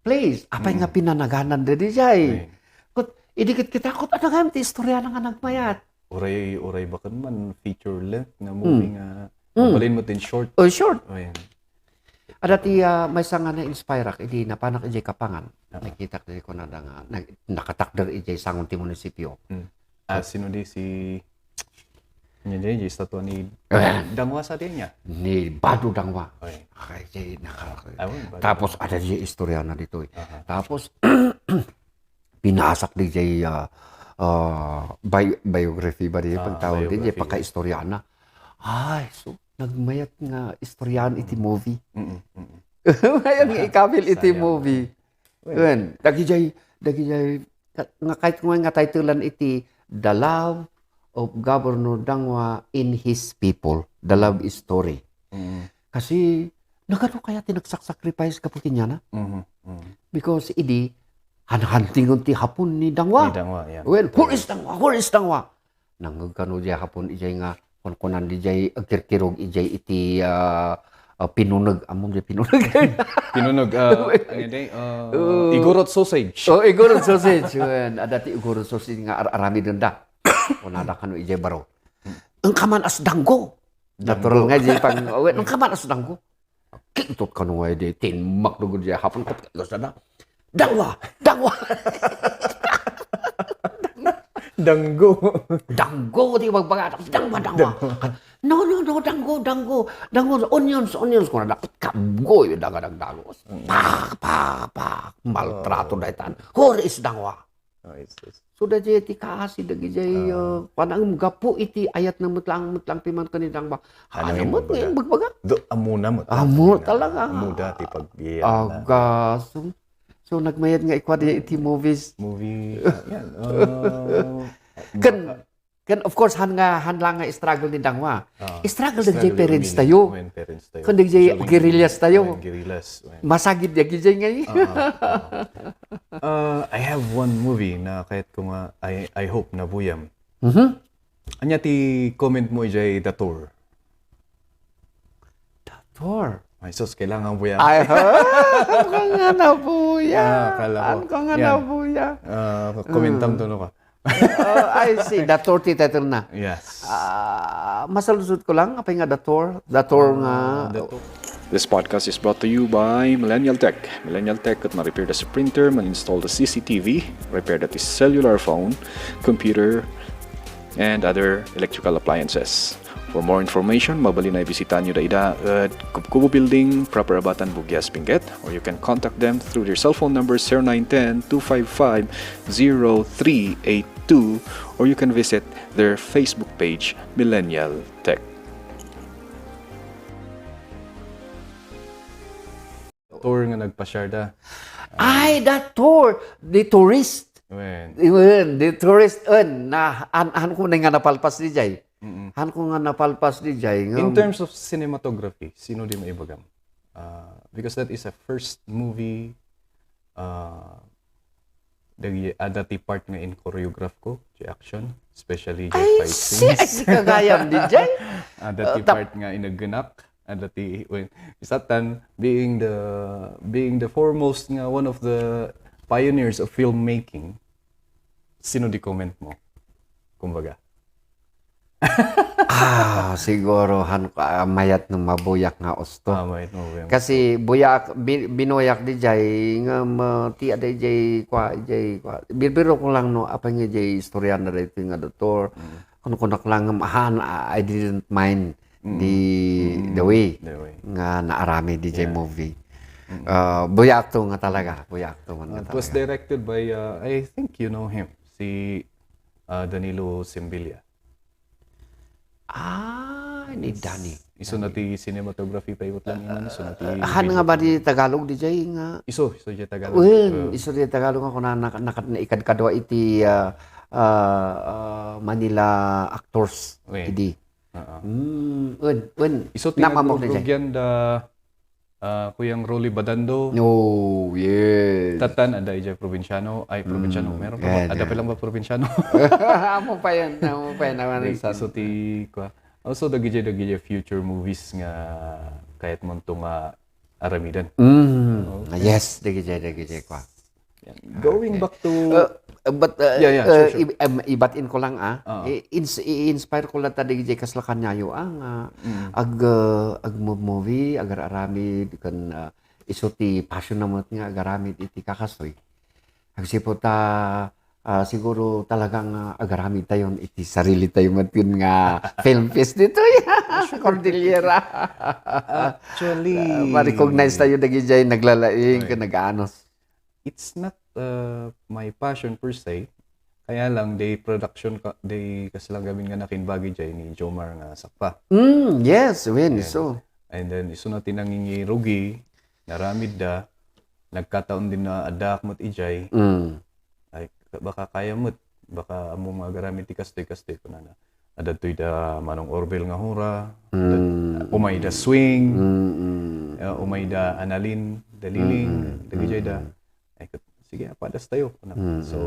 place. Apay nga pinanaganan da dijay. Ket idi ket kita, ket ano gayam ti istorya na nga nagmayat. Uray, uray baken man feature length nga movie nga mabalin mo tin short. Oh, short. Ayan. Adda ti, ah, maysa nga na-inspire ak idi napanak idiay Kapangan. Nakitak di kunada nga, nag-, nakatakder idiay sangon ti munisipyo. Mm. Ah, sino di si, nya di, di estatua ni Dangwa sa di nya? Ni Bado Dangwa. Ay. Ay, di, naka-, tapos, adda di istorya na ditoy. Tapos, pinasak di jay, ah, ah, bi-, biography ba di pagtawag di jay, pagkaistoryana. Ay, so, nagmayat nga istoryaan iti movie. Mm, mm. Mayat nga ikapil iti movie. Wen, dagijay, dagijay, ka-, nga kahit nga, nga titlean iti The Love of Governor Dangwa in His People, The Love Story. Mm. Kasi, nagano kaya ti nagsaksacrifice gapu kaniana? Mhm, mhm. Because idi, hanhantingon ti Hapon ni Dangwa. Ni Dangwa, yeah. Well, where is Dangwa? Where is Dangwa? Nangngeg kano diay Hapon idiay nga kunkunan diay agkirkirog idiay iti, ah, ah, pinuneg. Ammom diay pinuneg? Pinuneg, ah, ano diay, ah, igorot sausage. Oh, igorot sausage. Wen, adda ti igorot sausage nga ar-aramidenda. Kunada kano idiay baro. Engka man as danggo. Natural nga diay pang-, wen, engka man as danggo. Kingtot kano nga idi, tinmakdo gud diay hapan, ket kasla na, "Dangwa! Dangwa!" Danggo. Danggo ti bagbaga. "Dangwa, dangwa." "No, no, no, danggo, danggo. Danggo, onions, onions." Kuna da, kabgoy, daga dagdagos. Pak, pak, pak. Maltrato daytan. "Where is dangwa?" Oh, it's, it's, So, daydiay ti kaasi dagidiay, uh, panang gapu iti ayat na met lang, met lang piman ken ni dangwa. Ano Ano yung met bagbaga? nga bagbaga? Do, amuna met. Amo talaga. Amuda ti pag Aga. So, so nagmayat nga ikwa di iti movies. Movie. Uh, yan. Uh, Ken, ken of course, han nga, han lang nga struggle ni dangwa. Ah, Struggle dagidiay struggle parents ni tayo. When parents tayo. Ken dagidiay Usually, guerrillas tayo. When guerrillas. When, Masagid dagidiay ngay. Ah, ah, ah. Uh, I have one movie na kahit ko nga, I, I hope na buyam. Mhm. Anya ti comment mo ijay The Tour? The Tour. Ay, sus, kailangan buya. Ay, ha? Ano ka nga nabuya? Ah, kala ko. Ano ka nga Yan. Nabuya? Uh, comment tam tulo ka. Oh, I see. The Tour ti title na. Yes. Ah, masaludsod ko lang, apay nga The Tour? The Tour nga... The Tour. This podcast is brought to you by Millennial Tech. Millennial Tech ket ma-repair da printer, man-install da C C T V, repair da cellular phone, computer, and other electrical appliances. For more information, mabalin a ibisitayo da ida at Kubkubo Building, Proper Abatan, Buguias, Benguet, or you can contact them through their cell phone number zero nine ten, two five five, zero three eight two, or you can visit their Facebook page, Millennial Tech. Tour nga nagpasyar da. Ay, The Tour. The Tourist. When, Iwen, The Tourist. En, na, an, han ko na nga napalpas didiay. Mm-mm. Han ko nga napalpas didiay. Nga, In terms of cinematography, sino di maibagam? Uh, because that is a first movie uh, dagi adda ti part nga in-choreograph ko, ti action, especially the Ay, fight si, ay, scenes. Si kagayam didiay. Adda ti Uh, tap- part nga inaggenak, adda ti, well, isatan, being the, being the foremost nga one of the pioneers of filmmaking, sino di comment mo? Kumbaga. Ah, siguro han ko, ah, mayat no mabuyak nga usto. Ah, mayat mo ba yung Kasi buyak, bi, binuyak didiay nga ma, ti ada didiay kwa, didiay kwa. Birbiro ko lang no, apay nga didiay istorya na dito nga doktor. Mm. Kung kunak lang nga han, ah, I didn't mind the, Mm. the way The way. nga naarami didiay Yeah. Movie. Mm. Ah, buyak to nga talaga, buyak to man Uh, nga it was talaga. Directed by, uh, I think you know him, si uh, Danilo Simbilla. Ah, ni Danny. Isu na ti cinematography pa ikot lang inan, isu na ti Ah, han nga ba di Tagalog didiay nga? Isu, isu diay Tagalog. Wen, Uh, isu diay Tagalog ako na, na, na, naikadkadua iti ah, ah, ah, Manila actors. Wen. Idi. Oo. Mm, wen, wen. Isu ti Namamok na diay. Nagrugrugyan da uh, Kuyang Rolly Badando. Oh, yes. Tatan, ada ijay probinsyano. Ay, probinsyano. Mm, Meron pa yeah, ba? Ada yeah. pa lang ba probinsyano? Amo pa yan, amo pa yan. Naman Di, sa isu ti, kwa. Also, dagijay, dagijay future movies nga kahit mo to nga aramidan. Mm, Okay. Yes, dagijay, dagijay kwa. Yan. Going Okay. back to... Uh, but uh, Yeah, yeah, uh, sure, sure. i- um, ibatin ko lang ah. Oo. I- ins- I-inspire ko lang ta dagijay kasla kaniayo ah, nga Mm. ag uh, ag-movie, agararamid kan uh, isu ti passion na met nga agaramid iti kakastoy. Agsipud ta ah, siguro talagang uh, agaramid tayon iti sarili tayo met nga film fest ditoy. Cordillera. Actually, Ma-recognize tayo dagijay naglalaing Right. ken nagaanos. It's not uh, my passion per se. Kaya lang, day production ka, day kasi lang gamin nga nakimbagi jay ni Jomar nga sakpa. Mm, yes, when Ayan. So. And then, isu na ti nangingirugi, naramid da, nagkataon din na addaak met ijay, Mm. ay, baka kaya met, baka amo nga agaramid ti kastoy, kastoy, kunana. Adadtoy da Manong Orbel nga hura, Mm. umay da swing, Mm, mm. uh, umay da Analin, Daliling, Mm, mm, dagijay da. mm. Ay, kat-, sige, padas tayo. Kuna. Mm, So,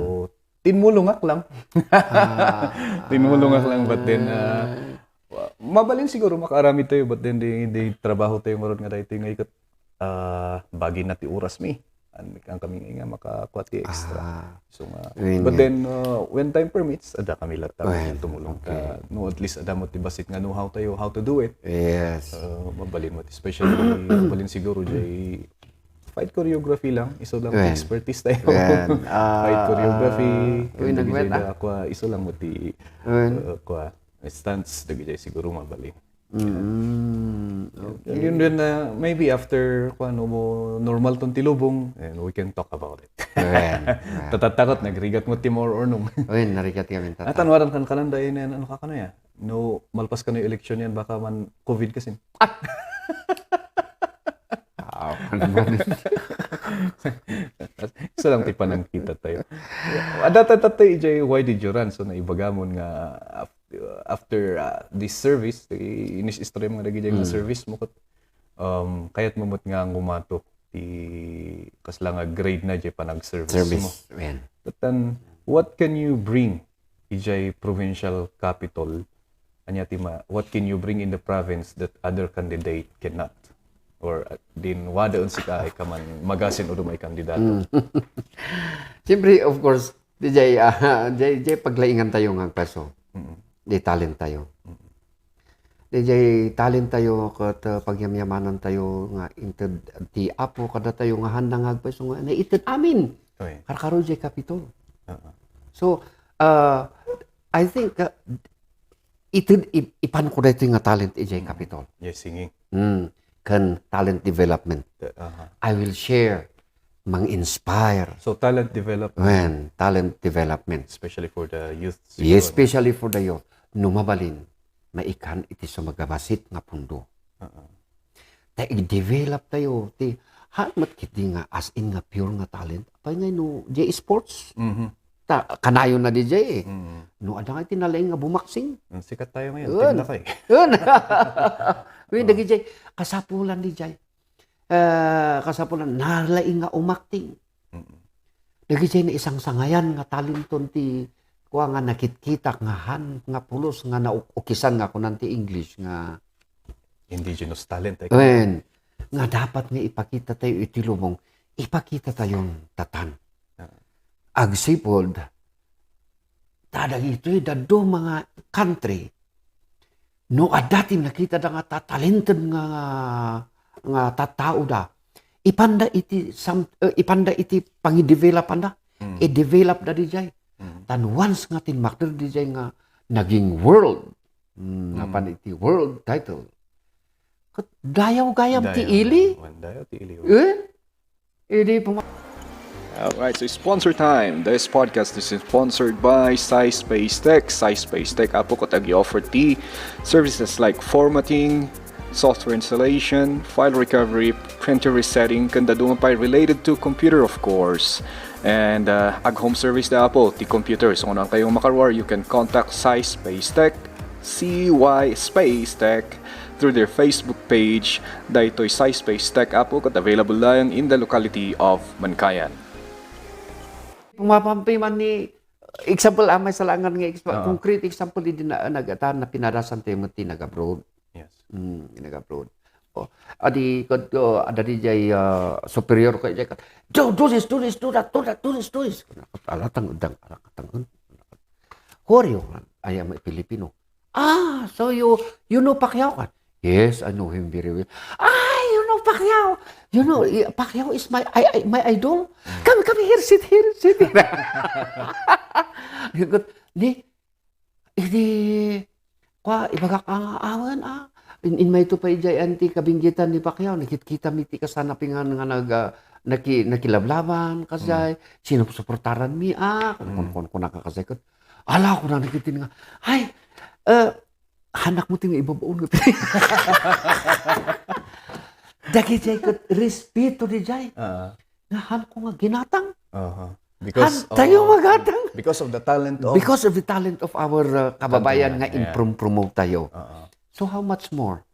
tinmulongak lang. Ah. Tinmulongak lang, but then, uh, mabalin siguro makaaramid tayo, but then di, di trabaho tayo ngarud nga daytoy nga ikat, uh, bagi na ti oras mi. an, an kami nga makakuha ti extra. Ah, So nga, Yun but nga. then, uh, when time permits, ada kami latta Well, nga tumulong ta. okay. No, at least ada mo ti basit nga know how tayo, how to do it. Yes. Uh, mabalin mo, especially, mabalin siguro, jay fight choreography lang, isu lang Well, expertise tayo. well, Fight ah, choreography, ah, uy, kundi nagwet, jay ah. Kwa, isu lang mo ti, Well. uh, kwa, stunts, dagiti siguro mabalin. Mm, Yun, yun din na maybe after, kwa, no, mo normal ton ti lubong, and we can talk about it. Well, well. Tatatakot, nagrigat mo ti more or no. Uy, narigat kami tata. At anwaran kan kanan, dahil na, ano ka, kano ya? No, malpas ka na yung election yan, baka man COVID kasi. Ah, ano man. Isa lang ti panangkita tayo. Adata tayo, ijay, why did you run? So, naibagamon nga af- after, uh, this service, i- inis istorya mo nga dagiti nga Mm. service mo, ket, um, kayat mo met nga ngumato ti kasla nga grade na jay panag-service mo. Service. Ayan. But then, what can you bring ijay provincial capital? Anya ti ma-, what can you bring in the province that other candidate cannot? Or, uh, din wada un sika ay kaman magasin udo may kandidato? Mm. Siyempre, of course, di jay, ah, jay, jay paglaingan tayo nga agpaso. Mm. Di talent tayo. Mm. Di jay talent tayo ket, uh, pagyamyamanan tayo nga inted ti Apo kada tayo nga handa nga agpaso nga naited amin. Okay. Karkaro jay Capitol. Oo. So, uh, I think, uh, ited ip- ipan ko daytoy nga talent ijay Capitol. Yes, singing. Mm. Ken talent development. The- aha. I will share, mang-inspire. So, talent development, When talent development. Especially for the youth. Yes, siguro, no? Especially for the youth. No mabalin, maikan iti sumagabasit nga pundo. Oo. Ta i-develop tayo ti, ha, met kiti nga as in nga pure nga talent. Apay nga no, jay sports. Mhm. Ta, kanayon na di jay eh. Mhm. No, ada nga iti nalaing nga bumaksing. Ang sikat tayo ngayon. Yun. Tigna kayo. Yun. Uy, dagi jay, kasapulan di jay. Eh, kasapulan, nalaing nga umakting. Mm. Dagiti naisangsangayan nga talenton ti kua nga nakitkitak nga han nga pulos nga naukisan nga kunan ti English nga Indigenous talent. Eh. Wen, nga dapat nga ipakita tayo iti lubong, ipakita tayo tatan. Ah. Agsipud, ta dagitoy dadduma nga country, no adda ti nakita da nga ta-, talented nga, nga tattao da, ipanda iti sam-, eh, ipanda iti pangidevelopanda, Mm. i-develop da di jay. Mm. Tan once nga tinmakder di jay nga naging world, mm, Mm. napan iti world title. Ket dayaw gayam ti Dayaw, ili. dayaw, dayaw ti ili. Eh? Idi puma- All right, so sponsor time. This podcast is sponsored by Size Space Tech. Size Space Tech, apo, ket agi-offer ti services like formatting, software installation, file recovery, printer resetting, ken dadduma pay related to computer, of course. And uh, ag-home service da, apo, ti computer. So, kung kayo makaruar, you can contact Size Space Tech, C Y Space Tech, through their Facebook page. Daytoy Size Space Tech, apo, ket available lang in the locality of Mankayan. Pumapampi man ni example, amay salangan nga expa-, Oo. concrete example, di na, nagatan na pinadasan tayo met ti nag-abroad. Yes. Mm, nag-abroad. Oh, adi, kad, oh, ada di jay, ah, superior ko, jay, kad, "Do, do this, do this, do that, do that, do this, do this." Alatang, udang, alatang, un. "Who are you?" "I am a Filipino." "Ah, so you, you know Pacquiao?" "Yes, I know him very well." "Ah, you know Pacquiao? You know, i-, Pacquiao is my, I, I, my idol. Come, come here, sit here, sit here." Ikot, ni, idi, kwa, ibagak, "Ah, awan, ah." In, in mayto pa ijay anti kabinggitan ni Pacquiao, nakit-, kita mi ti kasana pingan nga nag, ah, naki-, nakilablaban, kasay, sinusuportaran mi, ah, kun, kun, kun, kun, nakakasay, kun. Ala, kuna nakitin nga, "Ay, eh, hanak mo ti nga ibabaon nga." Dagiti jay ket respeto di jay. Ah. Nga han ko nga ginatang. Aha. Han tayo magatang. Because of the talent of Because of the talent of our, uh, kababayan Countrymen, nga yeah. impromote tayo. Oo. So how much more?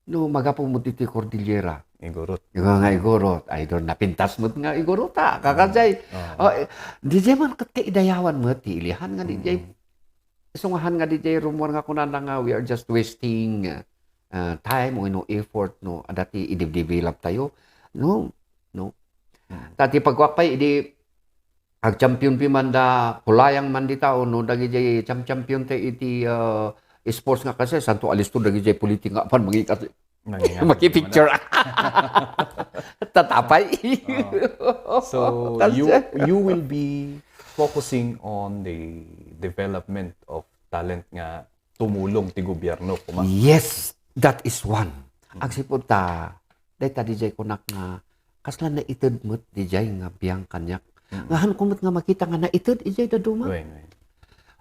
No, magapu mo diti Cordillera. Igurot. Yung nga igurot, ay doon napintas mo nga igurot, ha? Kakasay. Oo. Oh, eh, di jay man kat kaidayawan mo, ti ilihan nga di jay. Sungahan nga di jay rumor nga kunana nga we are just wasting, uh, time, no effort, no? Adati i-develop tayo. No, no. Ta ti pagkuak pay, idi agchampion pi man da, kulayang man dita, no, dagidiay champion tay iti, ah, sports nga kasi, santo alisto dagidiay politik nga apan mangikat-, Nangingato makipicture. Tatapay. Oo. So, you, you will be focusing on the development of talent nga tumulong ti gobyerno, kuma. Yes, that is one. Mm. Agsipud ta, dayta didiay kunak nga, kasla naited met didiay nga biang kaniak. Mm. Nga han ko met nga makita nga naited idiay daduma. Wen, wen.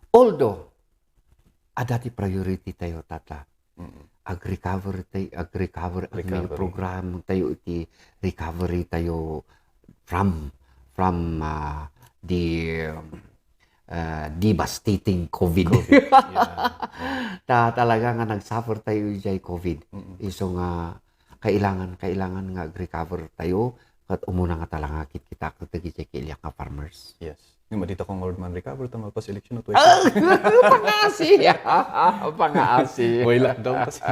Although, adda ti priority tayo, tata. Mm. Ag-recover tay-, ag-recover, ag may Recovery. program tayo iti recovery tayo from, from, ah, the, um, ah, devastating COVID. COVID. Yeah. Yeah. Ta-, talaga nga nagsuffer tayo ijay COVID. Mm-mm. Isu nga kailangan, kailangan nga ag-recover tayo ket umuna nga talaga kitkita ket dagiti kiliak nga farmers. Yes. Ngem adita kong Lord man recover ta malpas election no twenty. Ah! Pangasi! Pangasi! Way lockdown kasi.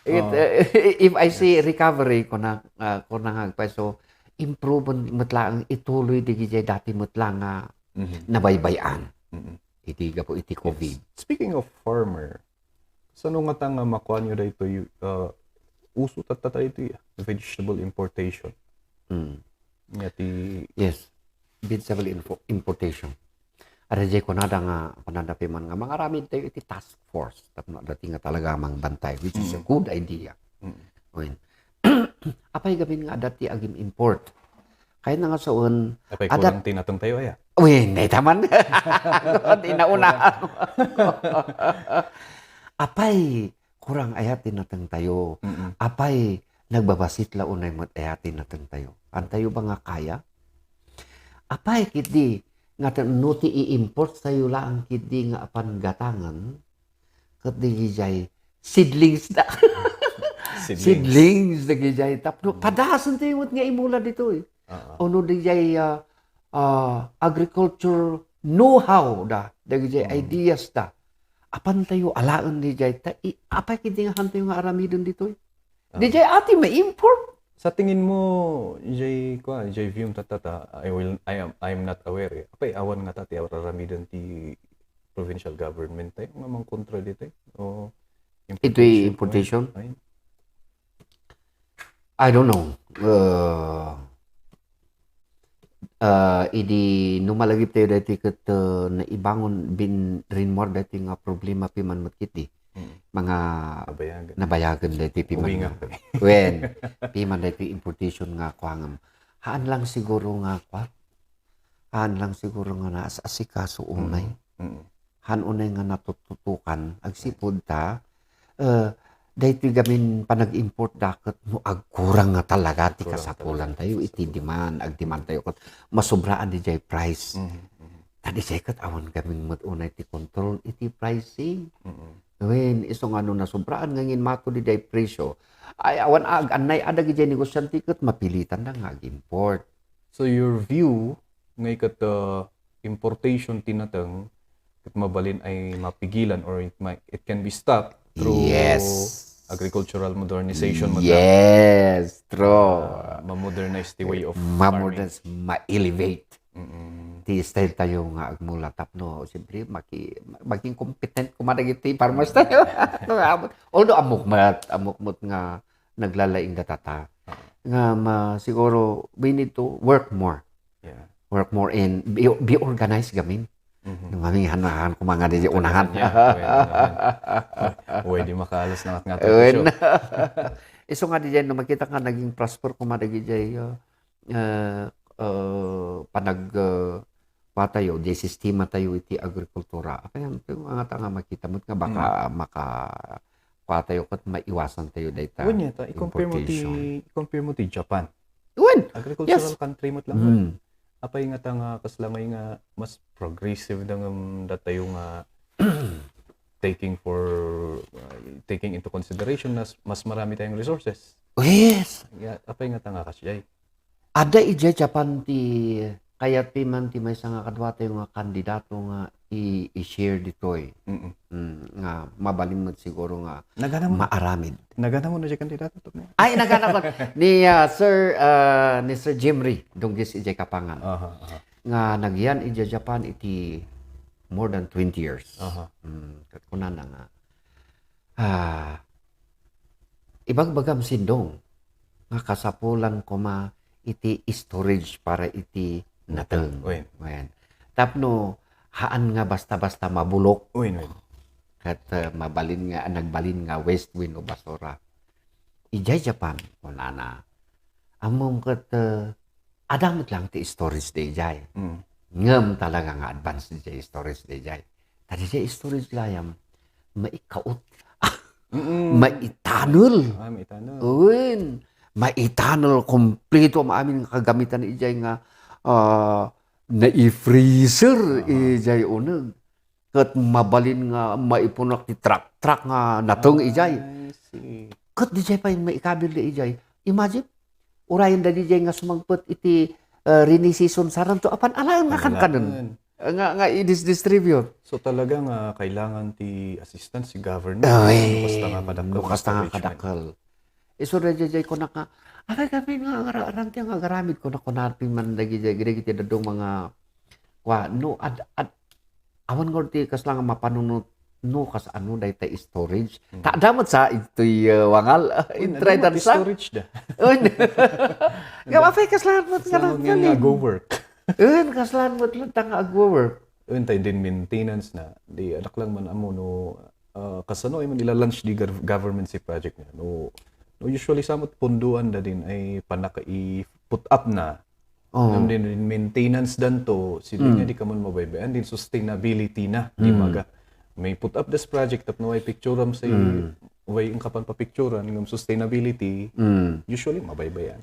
It, Oh. eh, if I say Yes. recovery, kuna, ah, kuna nga agpay, so, improvement met laeng ituloy dagiti dati met laeng nga Mhm. nabaybay-an. Mm-mm. Iti gapu iti Yes. COVID. Speaking of farmer, sano ngata nga makuanyo daytoy, uh, uso tatta daytoy, ah, vegetable importation? Mm. Nga ti Yes. Vegetable info-, importation. Adda jay kunada nga, kunada piman nga mangaramid tayo iti task force. Tapno adda ti nga talaga mangbantay, which is a Mm. good idea. Mm. Wen. Apay gamin nga adda ti agim-import? Kayatna nga sawen, Apay adda kurang ti nateng tayo, aya? Wen, dayta man. Di nauna. Apay, kurang aya ti nateng tayo. Mm-mm. Apay, nagbabasit la unay met aya ti nateng tayo. Antayo ba nga kaya? Apay, kitdi, nga ta-, no ti i-import tayo laeng kitdi nga apan gatangen, ket dagijay seedlings da. Seedlings. Seedlings dagijay tapno Mm. padasen tayo met nga imula ditoy. Oo. Ono dagijay, ah, ah, agriculture know-how da, dagijay Mm. ideas da. Apan tayo alaen dagijay, ta-, i-, apay kitdi nga han tayo nga aramiden ditoy? Ah. Dagijay ati ma-import. Sa tingin mo, jay, kwa, jay view mo tatta, I will, I am, I am not aware, eh. Apay, awan ngata ti aramiden ti provincial government tayo nga mangkontra ditoy? O Ito'y importation? importation? Ay. I don't know. Uh, uh, idi no malagip tayo daytoy ket, uh, naibangon bin-, rinmuar daytoy nga problema piman met kitdi. Mm. Mga Nabayagan. nabayagan daytoy piman Uwi nga. nga. Wen, piman daytoy importation nga kuangem. Haan lang siguro nga kua. Haan lang siguro nga naas-asikaso unay. Mm. Mm. Han unay nga natututukan, agsipud ta, eh, daytoy gamin panag-import da ket no agkurang nga talaga ti Kurang kasapulan talaga tayo, ti iti kasapulan. demand, agdemand tayo ket masubraan dijay price. Mhm, mhm. Ta dijay ket awan gamin met unay ti control iti pricing. Mhm. Wen, isu nga no nasubraan nga ngin mato dijay presyo, ay awan ag-annay a dagijay negosyante ket mapilitan da nga ag-import. So your view, ngay ket, uh, importation ti nateng, ket mabalin ay mapigilan or it might, it can be stopped through Yes. agricultural modernization, madam. Yes, true. Uh, ma-modernize the way of farming. Ma-modernize, ma-elevate Mm-mm. ti style tayo nga agmula tapno, siyempre, maki-, maging competent koma dagiti farmers tayo. Although, ammok met, ammok met nga naglalaing datata. Nga ma-, siguro, we need to work more. Yeah. Work more and be, be organized gamin. Mhm. Nung kami, han, han, kung mga di Kanya-kanya. unahan. Pwede naman. Pwede makaalas na nga nga Wen. Isu nga di dyan, no, makita nga naging prosper kung madagi dyan, uh, uh, uh, panag, uh, patayo, di sistema tayo iti agrikultura. Apay, ang, ang nga ta nga makita mo nga baka, Mm. maka, patayo ket maiwasan tayo dayta Wen, ta, i-compare mo ti, importation. i-compare mo ti Japan. Wen! Agricultural Yes. country met lang. Mm. Apay nga ta nga kasla ngay nga mas progressive da ngem datayo nga taking for, uh, taking into consideration na s-, mas marami tayong resources. Oh, yes. Ya, apay nga ta nga kasjay. Adda ijay Japan ti kayat piman ti maysa nga kaduatayo nga kandidato nga i-, i-share ditoy. Mm-mm. Mm, nga mabalin met siguro nga Nagana mo na. Maaramid. Nagana mo na diay kandidato, Tokno? Ay, nagana ko. Ni, ah, Sir, ah, ni Sir Jimry Dungis idiay Kapangan. Aha, aha. Nga nagyan idiay Japan iti more than twenty years. Aha. Mm, ket kunana nga, ah, ibagbagam, Sindong, nga kasapulan koma iti storage para iti nateng. Wen. Wen. Tapno haan nga basta-basta mabulok. Wen, wen. Ket, eh, mabalin nga, nagbalin nga waste wenno basura. Idiay Japan, kunana, ammom ket, eh, adda met lang ti storage daydiay. Mm. Ngem talaga nga advance daydiay storage daydiay. Ta daydiay storage gayam, maikaut. Mm-mm. Maitanol. Ah, maitanol. Wen. Maitanol, kompleto amin nga kagamitan idiay nga, ah, nai-freezer. Aha. Idiay uneg. Ket mabalin nga maipunak ti truck-truck nga nateng idiay. I see. Ket didiay pay maikabil idiay. Imagine, urayen da didiay nga sumangpet iti, eh, rainy season, saranto apan alaen nga kankanen. Alaen. Nga, nga i-dis-distribute. So, talaga nga kailangan ti assistance ti government. Ay, no kasta nga kadakkel no kasta nga storage man. Kadakkel. Isu daydiay kunak nga, "Apay kami nga agara-, aram ti nga agaramid," kunak, kunana piman dagiti, dagiti dadduma nga, kua, no, ad-, ad-, awan ngarud ti kasla nga mapanunot, no, kasano dayta storage. Mm. Ta, adda met sa, itoy, uh, wangal, uh, Uy, intray adda met dansa. Storage da. Uy, nga, apay kasla met nga Kasla met nga nagbalin. Nag-work. Uy, kasla met lang ta nga agwo-work. Uy, tay din maintenance na, di, adak lang man amo, no, ah, kasano ay man ila-launch di gov-, government ti project nga. No, no, usually sa met pundoan da din ay panaka i-put up na. Oh. Ngem din, din maintenance danto, sino Mm. nga di ka man mabaybayan, din sustainability na, di Mm. maga. May put up this project, tapno ay picture am say, Mm. way ang kapan papicturan, ngem sustainability, Mm. usually mabaybayan.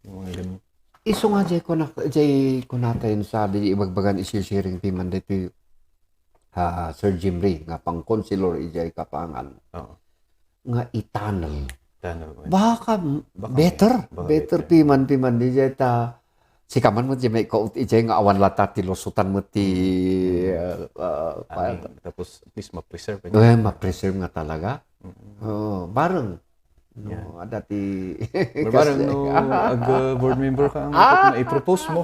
Yung mga ganun. Isu nga, jay kunak-, jay kunatayon sa, di ibagbagan isi-sharing piman dito, ah, Sir Jimry, nga pang-councilor ijay Kapangan. Oo. Nga i-tunnel. Tunnel, well. Baka m-, Baka better. May, baka Better better. Piman, piman, di jay ta, sika man mo, di may kaut, ijay nga awan lata, ti lusutan mo ti, Mm. ah, ah, Ano pa- yun? Tapos, at least, ma-preserve, eh. Eh, ma-preserve nga talaga. Mm-mm. Oo, bareng. No, Yeah. Ada ti Barbareng kas- no, ag, uh, board member ka, ang Ah! na i-propose mo.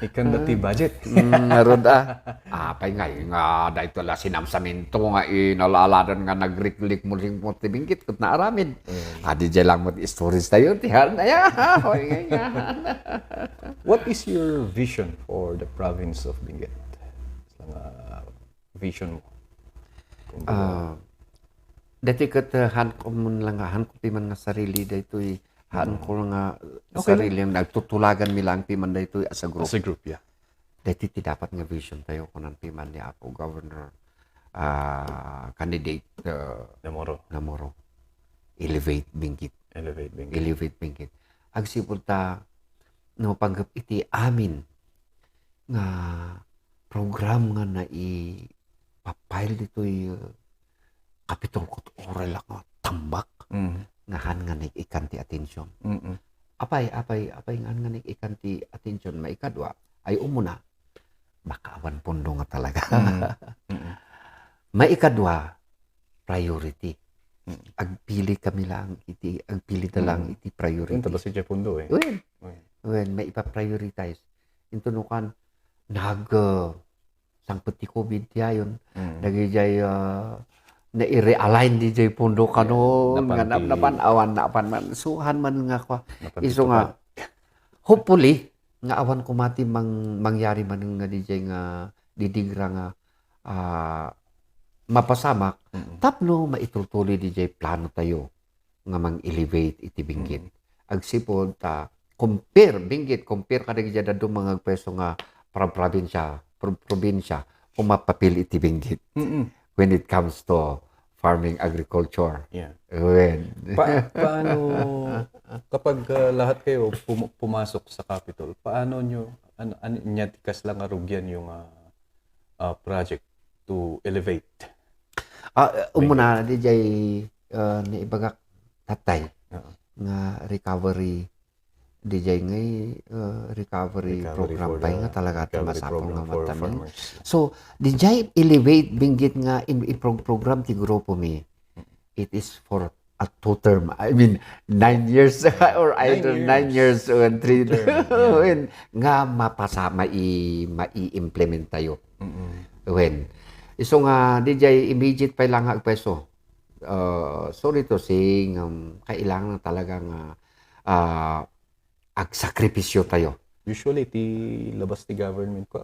Ikan da ti budget. Mm, ngarud, ah. Apay nga, nga, dayto la sinamsaminto nga inalaladan nga nagriklik mo ring mo ti binggit, ket naaramid. Mm. Adi jay lang mo ti stories tayo, ti hal na ya. Hoy, nga, nga. What is your vision for the province of Benguet? Nga vision mo? Kumbaga, Ah, dati ket, uh, haan ko man lang, haan ko ti man nga sarili daytoy, haan Mm. ko nga Okay lang. Sarili nga nagtutulagan mi lang ti man daytoy as a group. As a group, yeah. Dati ti dapat nga vision tayo, kunan ti man ni Apo Governor, ah, candidate, uh, Namoro. Namoro. Elevate Benguet. Elevate Benguet. Elevate Benguet. Agsipud ta, no, panggep iti amin nga program nga naipa-file ditoy, uh, Kapitol ket uray la nga tambak Mm. nga haan nga naikan ti atensyon. Mm-mm. Apay, apay, apay nga haan nga naikan ti atensyon, maikadua, ay umuna, baka awan pundo nga talaga. Mm. Mm-mm. Maikadua, priority. Mm. Agpili kami lang iti, agpili ta lang Mm. iti priority. Yun, tapos siya pundo eh. Wen. Wen. Wen, maipa-prioritize. Intunukan, nag, uh, sangpet ti covid ti ayon. Mm. Dagijay, ah, nai-realign dijay pundo kanon, Napan nga ti napnapan, awan napan man. So, haan man nga kua. Napan ti Isu nga, tupa. Hopefully, nga awan koma ti mang-, mangyari man nga dijay nga didigra nga, ah, mapasamak, Mm. tapno maitultuloy dijay plano tayo. nga mang-elevate iti Benguet. Mm. Agsipud ta compare, Benguet, compare kadagiti dadduma nga agpayso nga pra-, probinsya, pro-, probinsya, umapapil iti Benguet Mm-mm. when it comes to farming, agriculture. Yeah. Wen. Pa-, paano kapag, uh, lahat kayo pum-, pumasok sa Capitol, paano nyo, an-, an-, nya ti kasla nga rugian yung, uh, uh, project to elevate? Ah, uh, umuna, Benguet. Dijay, uh, naibagak tatay Oo. nga recovery D J ngay, uh, recovery Recovery program for pay the nga talaga ti recovery masapul program nga for matami. farmers. So, D J elevate binggit nga in, i-pro-, program ti grupo mi. It is for a two term. I mean, nine years or Nine either nine years. years or three Two term, yeah. When nga mapasa, mai-, mai-implement tayo. Mm-mm. When. Isu nga, D J, immediate pay lang nga agpeso. Uh, sorry to say, um, kailangan talaga nga, uh, agsakripisyo tayo. Usually, ti labas ti government ko,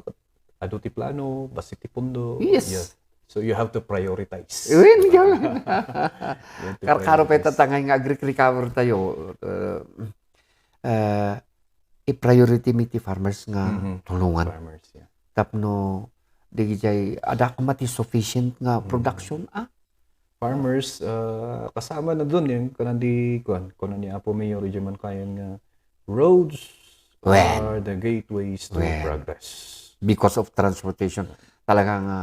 adu ti plano, basi ti pundo. Yes. Yeah. So, you have to prioritize. Wen, gawin. You have to Karkaro pay prioritize. tatangay nga agri-recover tayo. Uh, uh, i-priority mi ti farmers nga Mhm. tulungan. Farmers, yeah. Tapno, di jay, adda koma ti sufficient nga Mhm. production, ah? Farmers, ah, kasama na dun yung kanan di, kuan, kuan ni Apo Mayor, di man kayan nga roads Wen. are the gateways to Wen. progress. Because of transportation. Talaga nga,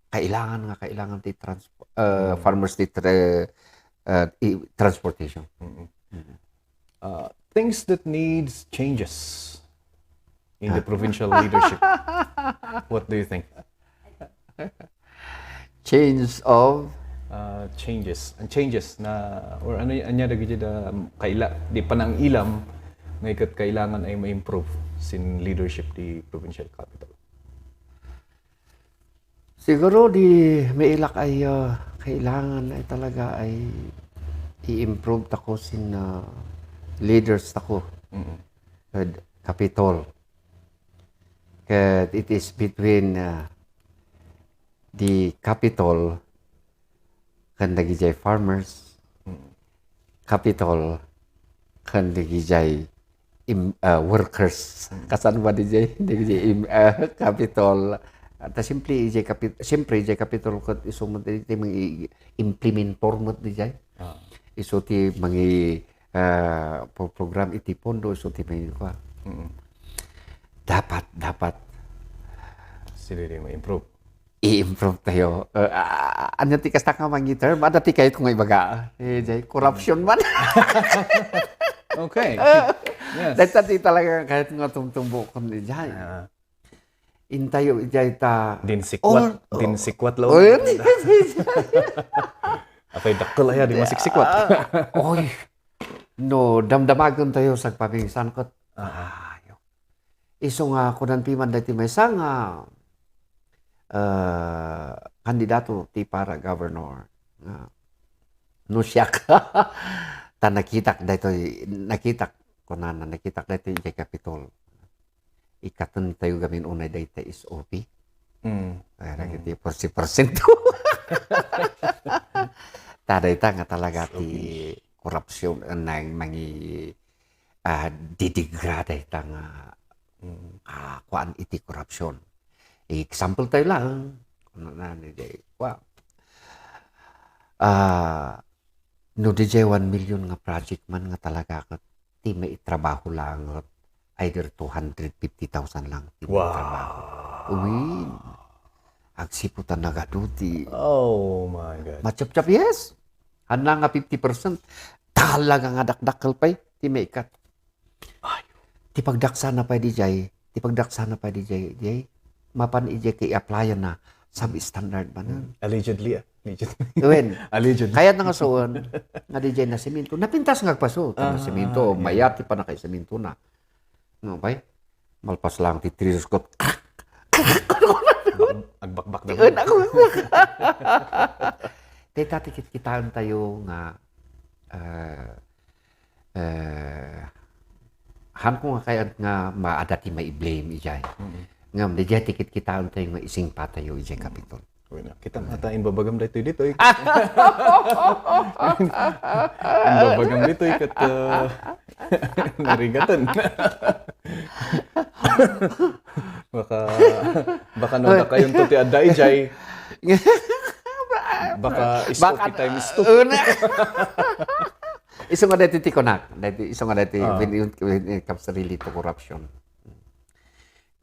kailangan nga, kailangan ti trans-, uh, Mhm. farmers ti tra-, uh, i-, transportation. Mhm. Mhm. Uh, things that needs changes in the Ah. provincial leadership. What do you think? Change of Uh, changes. Ang changes na, or ano y-, anya dagiti da, um, kaila, di panangilam, nga ikat kailangan ay ma-improve sin leadership di provincial capital. Siguro di mailak ay, ah, kailangan ay talaga ay i-improve tako sin, ah, leaders tako. Mm-mm. Ed Capitol. Ket it is between, ah, the Capitol ken dagijay farmers, Mm. Capitol ken dagijay im-, ah, workers. Mm. Kasan ba dijay? Dagijay im-, ah, Capitol. Ta simpre ijay Capit-, simpre ijay Capitol ket isu met ti mangi-implementor met dijay. Ah. Isu ti mangi-, ah, pro-, program iti pondo, isu ti mangi-, kua. Mm. Dapat, dapat. Sino di ma-improve? I-improve tayo. Uh, ah, ano ti kasta nga mangi-term? Ano ti kayat kong ibaga? Eh, jay, corruption man. Okay. Yes. Dahil ti talaga kahit nga tumtumbo ko ni jay. Ah. Intayo, jay ta. Din sikwat, Or- din sikwat, lo. Oh, yun. Apay dakkel aya, di masiksikwat. Ah, oy. No, damdamagen tayo sagpabingsan ket. Ah. Ayo. Isu nga kunan piman daytoy maysa nga, eh, kandidato ti para governor nga no siak. Ta nakitak daytoy, nakitak, kunana, nakitak daytoy idiay Capitol. Ikkaten tayo gamin unay dayta S O P. Mm. Ay, Mm. dagiti porsi porsiento. Ta dayta nga talaga ti S O P. Korupsyon, eh, nang mangi-, ah, didigra dayta nga, Mm. ah, kuan iti korupsyon. Example tayo lang. Ano na, ni, di, kua. Ah, no, di jay one million nga project man nga talaga ket ti maitrabaho lang ket either two hundred fifty thousand lang ti Wow. maitrabaho. Uy, agsipud ta nagadu ti Oh my God. Machapchap, yes. Hanna nga fifty percent. Talaga nga dakdakkel pay ti maikat. Ay. Ti pagdaksana pay di jay, ti pagdaksana pay di jay, jay, mapan ijay kay i-applyan na, substandard man. Hmm. Allegedly, ah. Allegedly. Wen. Allegedly. Kayat na nga suon, nga di jay nasemento. Napintas nga agpaso, ta Ah, nasemento, ah, yeah. mayat ti panakaisemento na. No, bay? Malpas lang ti three years ko. Agbakbak na. Wen, ako. Dayta ti kitkitaentayo nga, ah, Eh, hanko nga kayat nga maadda ti mai-blame ijay. Mm. Ngem, dayjay ti kitkitaentayo nga isingpatayo ijay Capitol. Bueno, kita nga ta imbabagam daytoy ditoy. Imbabagam ditoy ket, ah, narigaten. Baka, baka no, Ay. dakayonto ti adda ijay. Baka S O P Baka times two. Una. Isu nga daytoy ti kunak, daytoy, isu nga daytoy Ah. when it, when it comes really to corruption.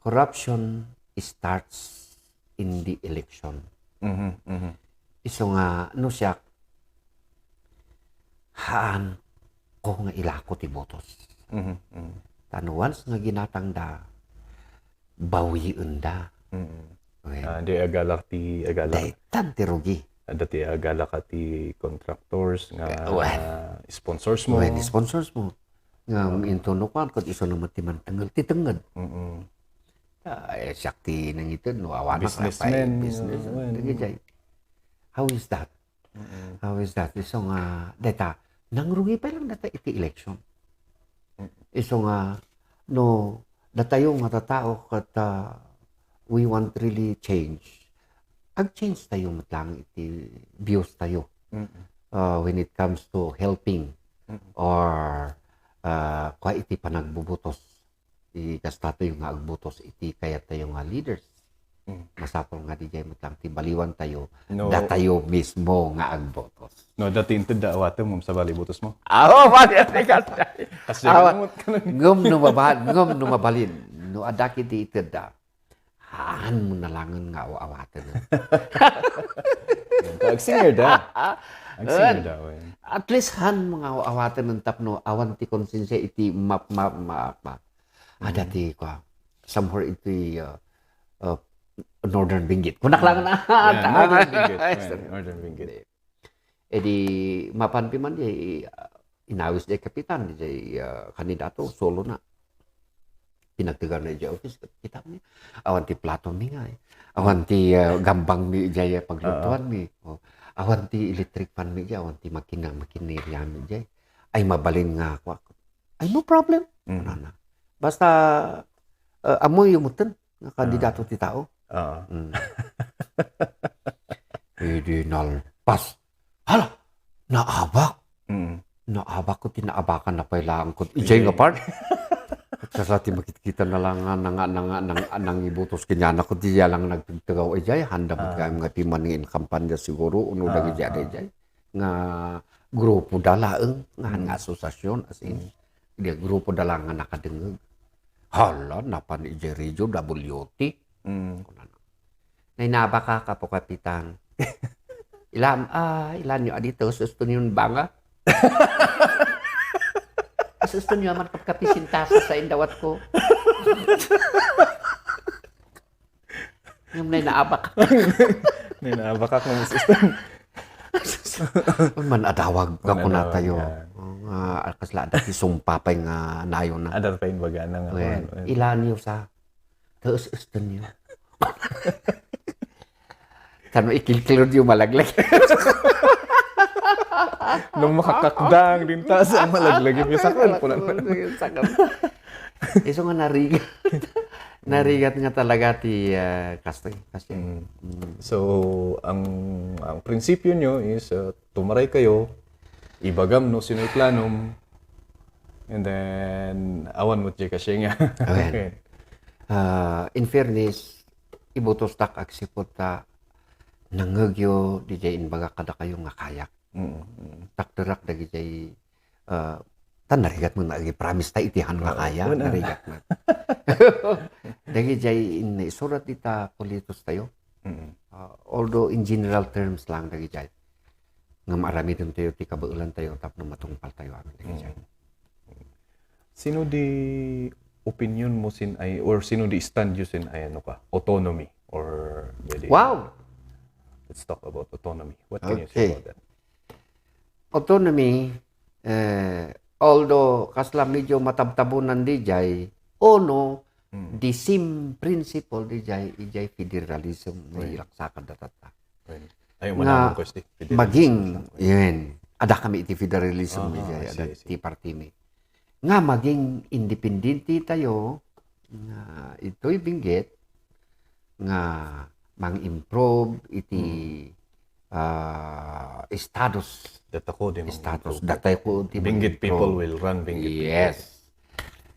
Corruption starts in the election. Mhm, mhm. Isu nga, no siak, haan ko nga ilako ti botos. Mhm, mhm. Ta no once nga ginatangda, bawienda. Mm. Wen. Ah, di agala ti agala. Daytan ti rugi. Adda ti agala ka ti contractors nga Ka-, wen. sponsors mo. Wen, sponsors mo. Nga, mm, intono kuan, ket isu naman ti mantengel, ti tenged. Mm-mm. Ah, eh, siak ti nangited, no, awan na businessman, business. Uh, wen. Dagijay. How is that? Mm-mm. How is that? Isu nga, dayta, nangrugi pay lang dayta iti election. Mm. Isu nga, no, datayo nga tatao ket, ah, we want really change. Ag-change tayo met lang iti views tayo. Mm-mm. Ah, when it comes to helping Mm-mm. or, ah, kua iti panagbubutos. Ikastatoy nga agbutos iti kayattayo nga leaders. Mm. Masapul nga dijay met lang ti baliwan tayo, No. datayo mismo nga agbutos. No, dati inted da awatem ngem sabali butos mo. Aw, mali, mali, mali. Kasi Awa, ganun mo, ganun. Ngem no maba-, ngem no mabalin, no adda kiti ited da, haan mo na langen nga aw-awaten. Agsinger da. Agsinger da, wen. At least haan mo nga aw-awaten tapno awan ti konsensia iti map, map, map, map. Ada Mm. ti, kua, somewhere iti, uh, uh, Northern Benguet. Kunak lang na. Yeah, Northern Benguet. Wen, Northern Benguet. Edi, mapan piman di, uh, inawis di kapitan, di, uh, kandidato, solo na. Pinagtegar na di office, kita mi. Awan ti plato mi nga, eh. Awan ti, uh, gambang mi di, uh, paglutuan Oo. mi. Oh. Awan ti electric fan mi di, awan ti makina, makineria mi di. Ay, mabalin nga ako. Ay, no problem. Mm. Ano na. Basta, uh, amoy yumutan. Nga kandidato Ah. ti tao. Oo. Mm. Idi nalpas. Hala! Naabak. Mm. Naabak ko, tinaabakan na pay laang ko. Ijay nga part. Kasla ti makitkita na lang nga nanga, nanga, nang, nangibutos kaniana ko, di lang nagtugtugaw. Ijay, handa mo Ah. nga piman nga inkampanya siguro, uno Ah, dagiti ah. ijay. Nga grupo da laeng, nga, Mm. nga asosiasyon, as in. Mm. Di grupo da lang nga nakadengeg. Hala, napan ijay radio, W T. Mm. Kunana. Nainabak ka, Kapo Kapitan. Ilam, ah, ilan nyo, adi to, susto nyo banga? Susto nyo aman kapkapi sintasa sa indawat ko. Ngem nainabak. Nainabak ako, Miss Estan. Man adawag ka Man kuna adawag tayo. ka. Nga, kasla adda ti sumpa pay nga nayon na. Adda pay baga na nga Wen, kuwan, wen. Ilanyo sa, taas-astan niyo. Tano ikilkilod yung malaglag. Nung makakakdang din taas ang malaglag, yung sakal po na. Sakal. Isu nga narigat. Narigat nga talaga ti, ah, kastoy, kastoy. Mm. Mm. So, ang, ang prinsipyo nyo is, ah, tumaray kayo, ibagam no sino'y planom, and then, awan mo ti kasi nga. Ayan. Ah, in fairness, ibutostak agsipud ta nangngegyo, dijay inbaga kadakayo nga kayak. Mm, mm. Takderak dagijay, ah, ta narigat mo nga agi-promise ta iti han nga Oo, kaya, wala. Narigat na. Dagijay in-, isurat dita politos tayo. Mm. Ah, although in general terms lang dagijay. Nga maaramiden tayo ti kabaelan tayo tapno matungpal tayo amin dagijay. Mm. Sino di opinion mo sin ay, or sino di stand you sin ay, ano ka, autonomy? Or maybe Wow! Let's talk about autonomy. What can you say Okay. about that? Autonomy, eh, although kasla medyo matabtabunan dijay, ono, Mm. the same principle dijay, ijay federalism nga Right. iraksakan da tatta. Right. Ay, Nga umanamon ko, Steve. Federalism maging, lang. Yun, ada kami iti federalism Aha, dijay, I see, ada I see. ti parti mi. Nga maging independente tayo, nga ito'y binggit, nga mang-improve iti, Mm. ah, status. Datako di Status. mang-improve. Datay ko ti Benguet mang-improve. people will run Benguet people. Yes.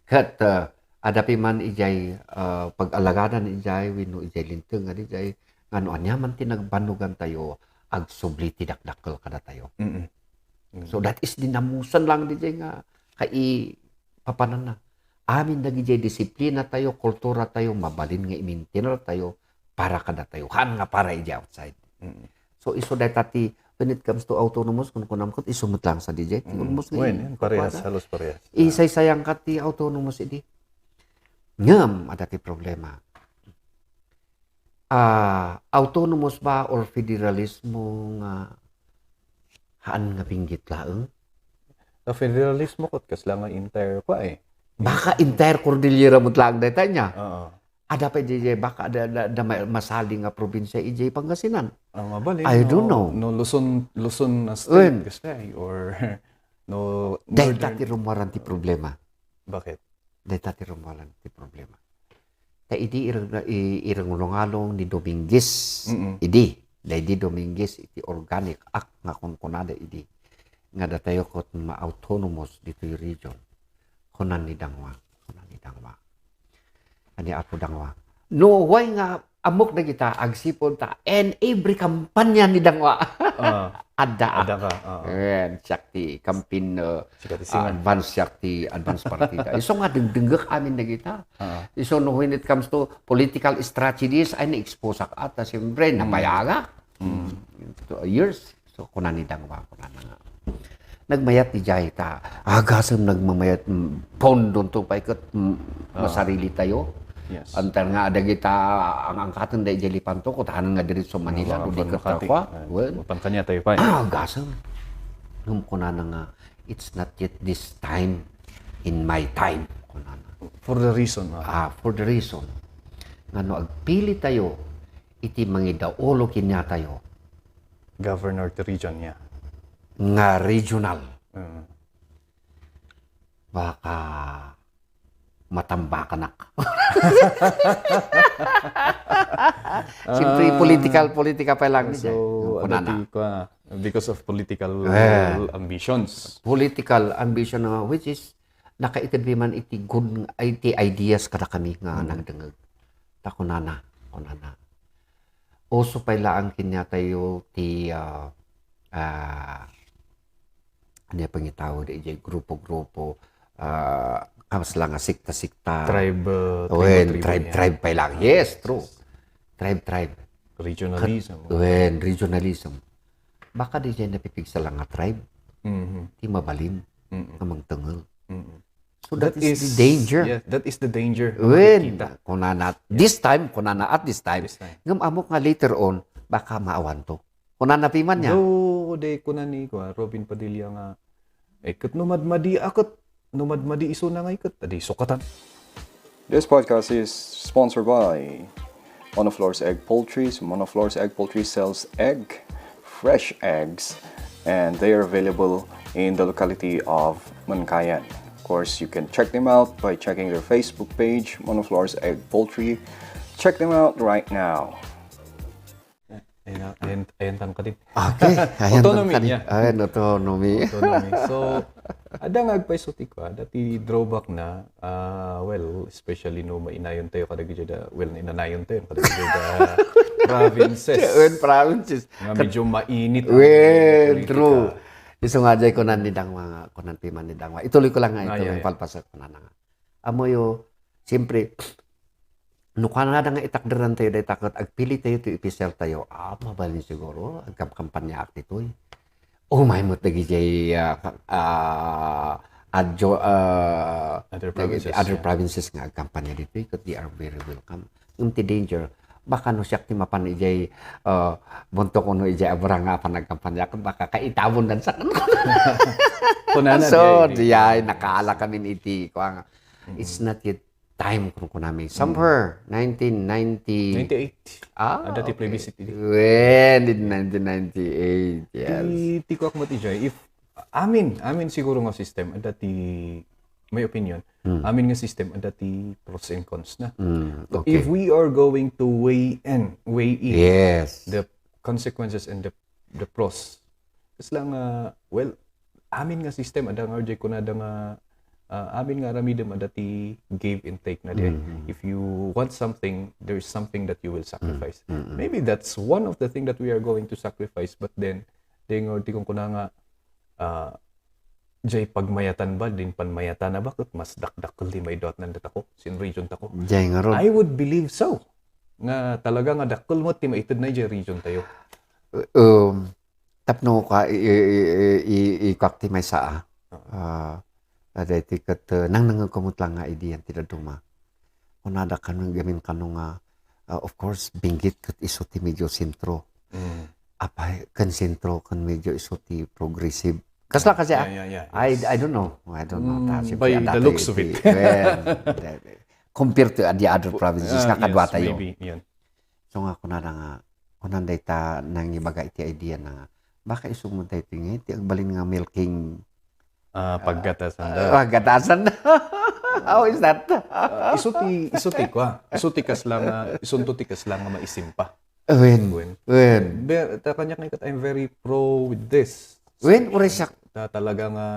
Ket, ah, adapi man ijay, ah, pag-alagadan ijay, wenno ijay linteng nga dijay, nga no aniaman ti nagbannogan tayo, agsubli ti dakdakkel kadatayo. Mm-mm. Mm. So, that is the namusan lang dijay nga kai-, papananna. Amin dagijay disiplina tayo, kultura tayo, mabalin nga i-maintain tayo para kadatayo. Haan nga para ijay outside. Mm. So, isu dayta ti when it comes to autonomous, kunkunam ket isu met lang sa D J, ti Mm. almost nga Wen, i-, yan, parehas, kukuada. Halos parehas. Isaysayangka ti autonomous idi. Ngem, adda ti problema. Ah, autonomous ba or federalismo nga haan nga binggit laeng? A federalismo ket kasla nga entire kwa eh. Baka entire Cordillera met laeng dayta nia. Oo. Adda pay diay baka da, da, da ma-, masali nga probinsia idiay Pangasinan. Ah, mabalin, I don't no, know. No Luzon, Luzon na state Wen. Kasi, or no Dayta Northern. Ti rumuaran ti problema. Bakit? Dayta ti rumuaran ti problema. Ta idi ireng, i-, ireng lungalong ni Dominguez, Mm-mm. idi, daydi Dominguez iti Organic Act nga kunkunada idi, nga datayo ket ma-autonomous ditoy region. Kunan ni Dangwa, kunan ni Dangwa. Ani Apo Dangwa. No, why nga ammok dagita agsipud ta and every kampanya ni Dangwa. Ah, adda. Adda ka. Ah. Ayan, siak ti campaign uh, Sikat ti singa. Advance siak ti advance partida. Isu nga dengdengngek amin dagita. Ah. Isu no when it comes to political strategies, ay na-exposeak ata, siyempre, nabayagak. Mm. Two years. So, kuna ni Dangwa, kuna na nga. Nagmayat ti jay ta. Agasem nagmamayat mm, pondo to pay ket mm, Ah. masarili tayo. Yes. Antar nga adagita ang angkaten da ijay lipanto, kutanen nga diretso Manila, Mga no di ket Makati. Kakwa. Ah, Well, mapan kanya tayo pa. Eh. Ah, gasem. Ngem kunana nga, it's not yet this time in my time. Kunana. For the reason. Ah. Ah, for the reason. Nga no agpili tayo, iti mangidaulo kaniatayo. Governor ti region niya. Nga regional. Mm. Baka matambakanak. Siyempre, ah, political, politika pa lang. So, ano ti, because of political eh. ambitions. Political ambition, uh, which is, nakaitedbi man iti good, iti ideas kada kami nga mm. nagdengeg. Ta kunana, kunana. Uso pay laang kaniatayo ti, ah, ah, ano yung pangitawag da ijay grupo-grupo, ah, kasla nga sikta-sikta. Tribe, uh, Wen, tribe, tribe, tribe, tribe pa lang. Yes, true. Tribe, tribe. Regionalism. Kat, wen, regionalism. Baka di dyan napipigsa lang nga tribe. Mm-hmm. Di mabalin. Mm-hmm. Nga mangtengel. Mm-hmm. So that, that is, is the danger. Yeah, that is the danger. Wen, kunana, this time, kunana at this time. This time. Ngem amok nga later on, baka maawan to. Kunana piman niya. Do, de, kunani, kwa, Robin Padilla nga, eh, ket no madmadi, ah, ket no madmadi isuna nga iket, adi sukatan. This podcast is sponsored by Monoflore's Egg Poultry. So Monoflore's Egg Poultry sells egg, fresh eggs, and they are available in the locality of Mankayan. Of course, you can check them out by checking their Facebook page, Monoflore's Egg Poultry. Check them out right now. Ayan, ayan, ayan tan kadi. Okay, ayan tan kadi. Autonomy, yeah. Ayan, autonomy. Autonomy. So, ada nga agpayso ti kwa, dati drawback na, ah, well, especially no mainayon tayo kadagiti da, well, inanayon tayo kadagiti da provinces. Wen, provinces. Nga medyo mainit ang wen, politika. True. Isu nga jay kunan ni Dangwa nga, kunan piman ni Dangwa. Ituloy ko lang nga ito, ah, yeah, yeah. Palpasak ko na nga. Amoyo, siyempre, no kanada nga itakderan tayo dayta ket agpili tayo ti official tayo, ah, mabalin siguro, agkamkampanyaak ditoy. Umay met dagiti, ah, ka-, ah, adjo-, ah, other dagiti provinces, other yeah. provinces nga agkampanya ditoy, ket they are very welcome. Ngem ti danger, baka no siak ti mapan ijay, ah, buntok ono ijay abura nga apan agkampanya, ket baka kaitabon dan sa Kunana, so, diay, diay, nakaala kami iti, kuan, it's not yet time, kunkunami. Somewhere, nineteen ninety. Ninety-eight. Ah, adda ti okay. Plebiscite idi. When did nineteen ninety-eight? Yes. Ti, ti kuak met ijay, if, amin, amin siguro nga system, adda ti, my opinion, hmm. Amin nga system, adda ti pros and cons na. Hmm, okay. But if we are going to weigh in, weigh in yes. The consequences and the, the pros, kasla nga, well, amin nga system, adda nga, jay kunada nga, ah, amin nga aramidem, adda ti give and take na di. Mm-hmm. If you want something, there's something that you will sacrifice. Mm-hmm. Maybe that's one of the thing that we are going to sacrifice, but then, di nga, di kung kuna nga, ah, jay pagmayatan ba, din panmayatan na ba, ket mas dakdakkel ti maiduatnan datako, sin region tako. Jay nga ron. I would believe so. Nga talaga nga dakkel mo ti maited na jay region tayo. Um, Tapno ka i, i, i, i, ikuak ti maysa a. Ah, daytoy ket, eh, nangnangegko met lang nga idea ti dadduma. Kunada kano gamin kano nga, ah, of course, Benguet ket isu ti medyo sentro. Mm. Apay, ken sentro, ken medyo isu ti progressive. Kasla kasi, Yeah, ah, yeah, yeah, I, yes. I don't know. I don't know. Mm, Ta-, si by the Piadato looks of iti, it. Well, the, compared to the other provinces, Ah, nga kadua yes, tayo. Maybe, yan. So nga, kunana nga, kunan dayta nangibaga iti idea na nga, baka isu mo daytoy nga, iti agbalin nga milking, Ah, paggatasan da. Ah, paggatasan da. How is that? Ah, isu ti, isu ti kwa. Isu ti kasla nga, isunto ti kasla nga maisimpa. Wen. Wen. Wen. Be-, ta kaniak nga ikat, I'm very pro with this. Wen, uray siak. Ta-, talaga nga,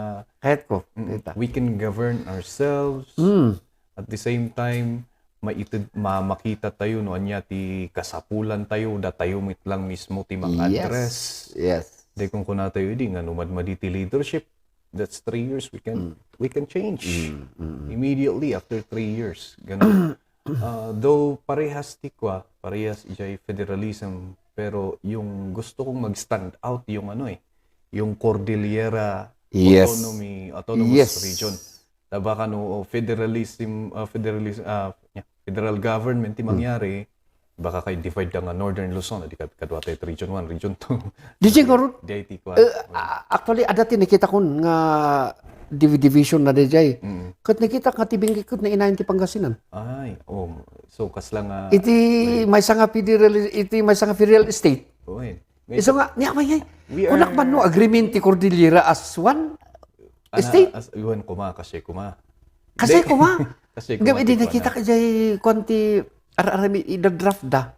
Kayat ko. Mm, Kita. we can govern ourselves. Mm. At the same time, maited-, ma-, makita tayo no ania ti kasapulan tayo, datayo met lang mismo ti Yes. mang-address. Yes. Di kung kuna tayo, di nga, no madmadi ti leadership, that's three years, we can, Mm. we can change. Mm, mm, mm. Immediately after three years. Ganun. Ah, though parehas ti kwa, parehas ijay federalism, pero yung gusto kong mag-stand out yung ano eh, yung Cordillera Yes. Autonomy, Autonomous Yes. Region. Ta baka no, o federalism, ah, federalism, ah, yeah, federal government ti Hmm. mangyari, baka kay divide da nga Northern Luzon, di kad-, kadwa tayo Region one, Region two. Di siguro, Di ay ti kwan. Eh, a-, actually, adda ti nakita ko nga divi-, division na di jay. Mm. Ket nakita ka ti Benguet ket nainayon ti Pangasinan. Ay, oh, so, kasla nga Iti Right. maysa nga federal, iti maysa nga federal state. Oy. Isu nga, niya, may, ay, We kunak are man no agreement ti Cordillera as one Ana, state? As, iwan kuma, kasi kuma. Kasi Di, kuma. kasi Gab-, kuma, di di kuma nakita na. ka jay, kwan ti, ar-, arami, ida-draft da.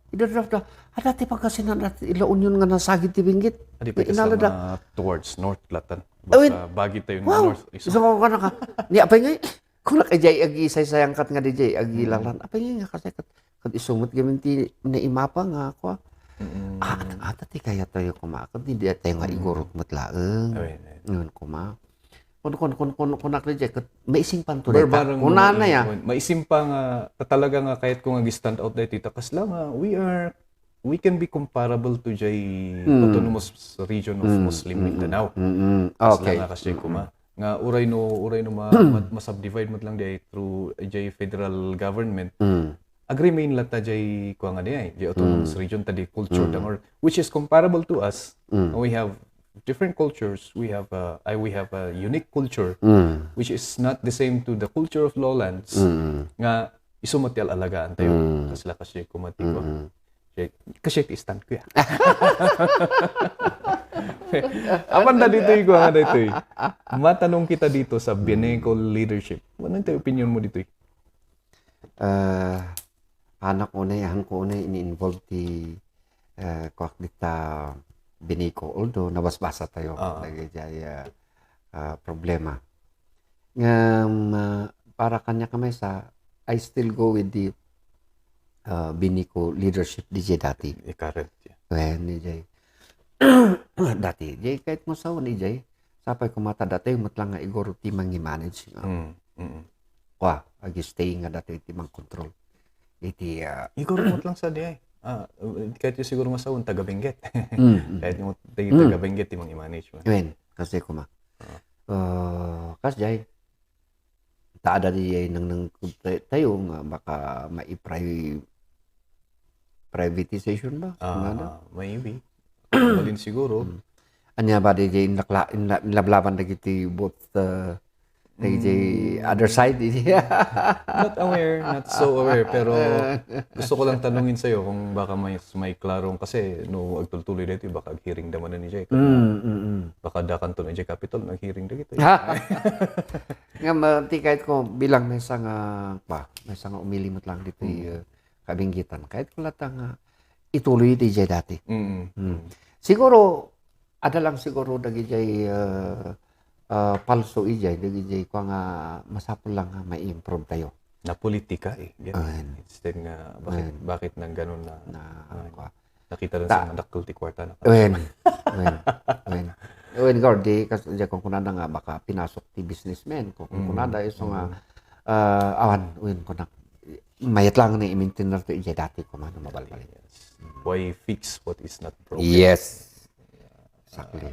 Ida-draft da. Ada ti Pangasinan at La Union nga nasagid ti Benguet. Adi pa Di ita inala sa da. mga towards north, latan. Awin. Basta bagi tayo na Wow! north. Isu. Isu ko ka naka. Ni apay ngay, kunak ijay agi saysayangkat nga di jay, agi Mm. lalan. Apay ngay nga kasi kat, kat isumot gamin ti naimapa nga ako. Mm. Ah, at, at, ati kaya tayo kuma. Kat di, di tayo nga Mm. igurot met laeng. Awin, awin. Ngayon kuma. Kun, kun, kun, kun, kunak na jay, kat maising panto Bar-, dayta. barang Kunana mga ya. iwan. Maising pa nga, ta-, talaga nga, kahit kung ag-stand out dayta, ta kasla nga, we are, we can be comparable to jay Mm. Autonomous Region of Mm, Muslim mm, Mindanao. mm, mm. Kasla Okay. nga kasi Mm, kuma. mm. Nga uray no, uray no ma-, ma-, ma-subdivide met lang jay through jay federal government. Mm. Agree main latta jay kua nga di ay, jay autonomous Mm. region ta di culture Mm. da nga or, which is comparable to us. Mm. We have different cultures. We have a, I, we have a unique culture, Mm. which is not the same to the culture of lowlands. Mm. Nga isu met ti al-alagaan tayo. Mm. Kasla kasi kumati ko. Mm. Kasi, kasi ti stand ko ya. Apan da ditoy ko nga ditoy. Matanong kita dito sa Bieneco leadership. Ano yung opinion mo ditoy? Ah, anak unay, ahan ko unay ini-involve ti, ah, kuak dita Bieneco. Although, nabasbasa tayo, Oo. dagiti, ah, ah, problema. Ngem, ah, para kaniak a maysa, I still go with the, ah, Bieneco leadership D J dati. Di current, yeah. Wen, D J. Dati, D J, kahit mo sa D J, sapay kumata dati, met lang nga iguro ti mangi-manage nga. Mm, mm. Kwa, agi stay nga dati ti mang-control. Iti, ah, Iguro met lang sa D J. Ah, kahit yung siguro masawan, taga Benguet. Mm, mm. Kahit yung taga, Mm. taga Benguet, ti mangi-manage man. Wen, kasi kuma. Oo. Ah, kas jay, ta ada di ay nang, nang, tayo nga baka mai-pri-, privatization ba? Ah, Ano? ah, maybe. Balin siguro. Mm. Anya ba di jay inlakla-, inla-, inlablaban dagiti both, uh, dagiti Mm. other side, di? Not aware, not so aware, pero gusto ko lang tanungin sa'yo kung baka may, may klarong, kasi no agtultuloy dito, baka aghearing da manen ni Jay. Mm, mm, mm. Baka dakan to ni Jay Capitol, naghearing da gito. Ha? Nga ma-, ti kahit ko bilang maysa nga, pa, maysa nga umili met lang dito, Mm. uh, kabinggitan. Kahit ko latta nga ituloy ti jay dati. Mm. Mm. Siguro, ada lang siguro dagijay, uh, uh, palso ijay, dagijay kwa nga masapul lang nga ma-improve tayo. Na politika eh. Yan. Ayan. Instead nga, bakit, Ayan. bakit nang ganun na, Na, ayan. kwa. Nakita rin Ta- sa madakkel ti kwarta na. Wen, wen, wen. Wen, Gord, di, kas-, di, kung kunana nga, baka pinasok ti businessman, kung, kung Mm. kunana, iso nga, Mm. ah, awan, wen, kunak, mayat lang ni imintinner to, ijay dati, kumano, mabalbali. Yes. Why fix what is not broken? Yes. Exactly.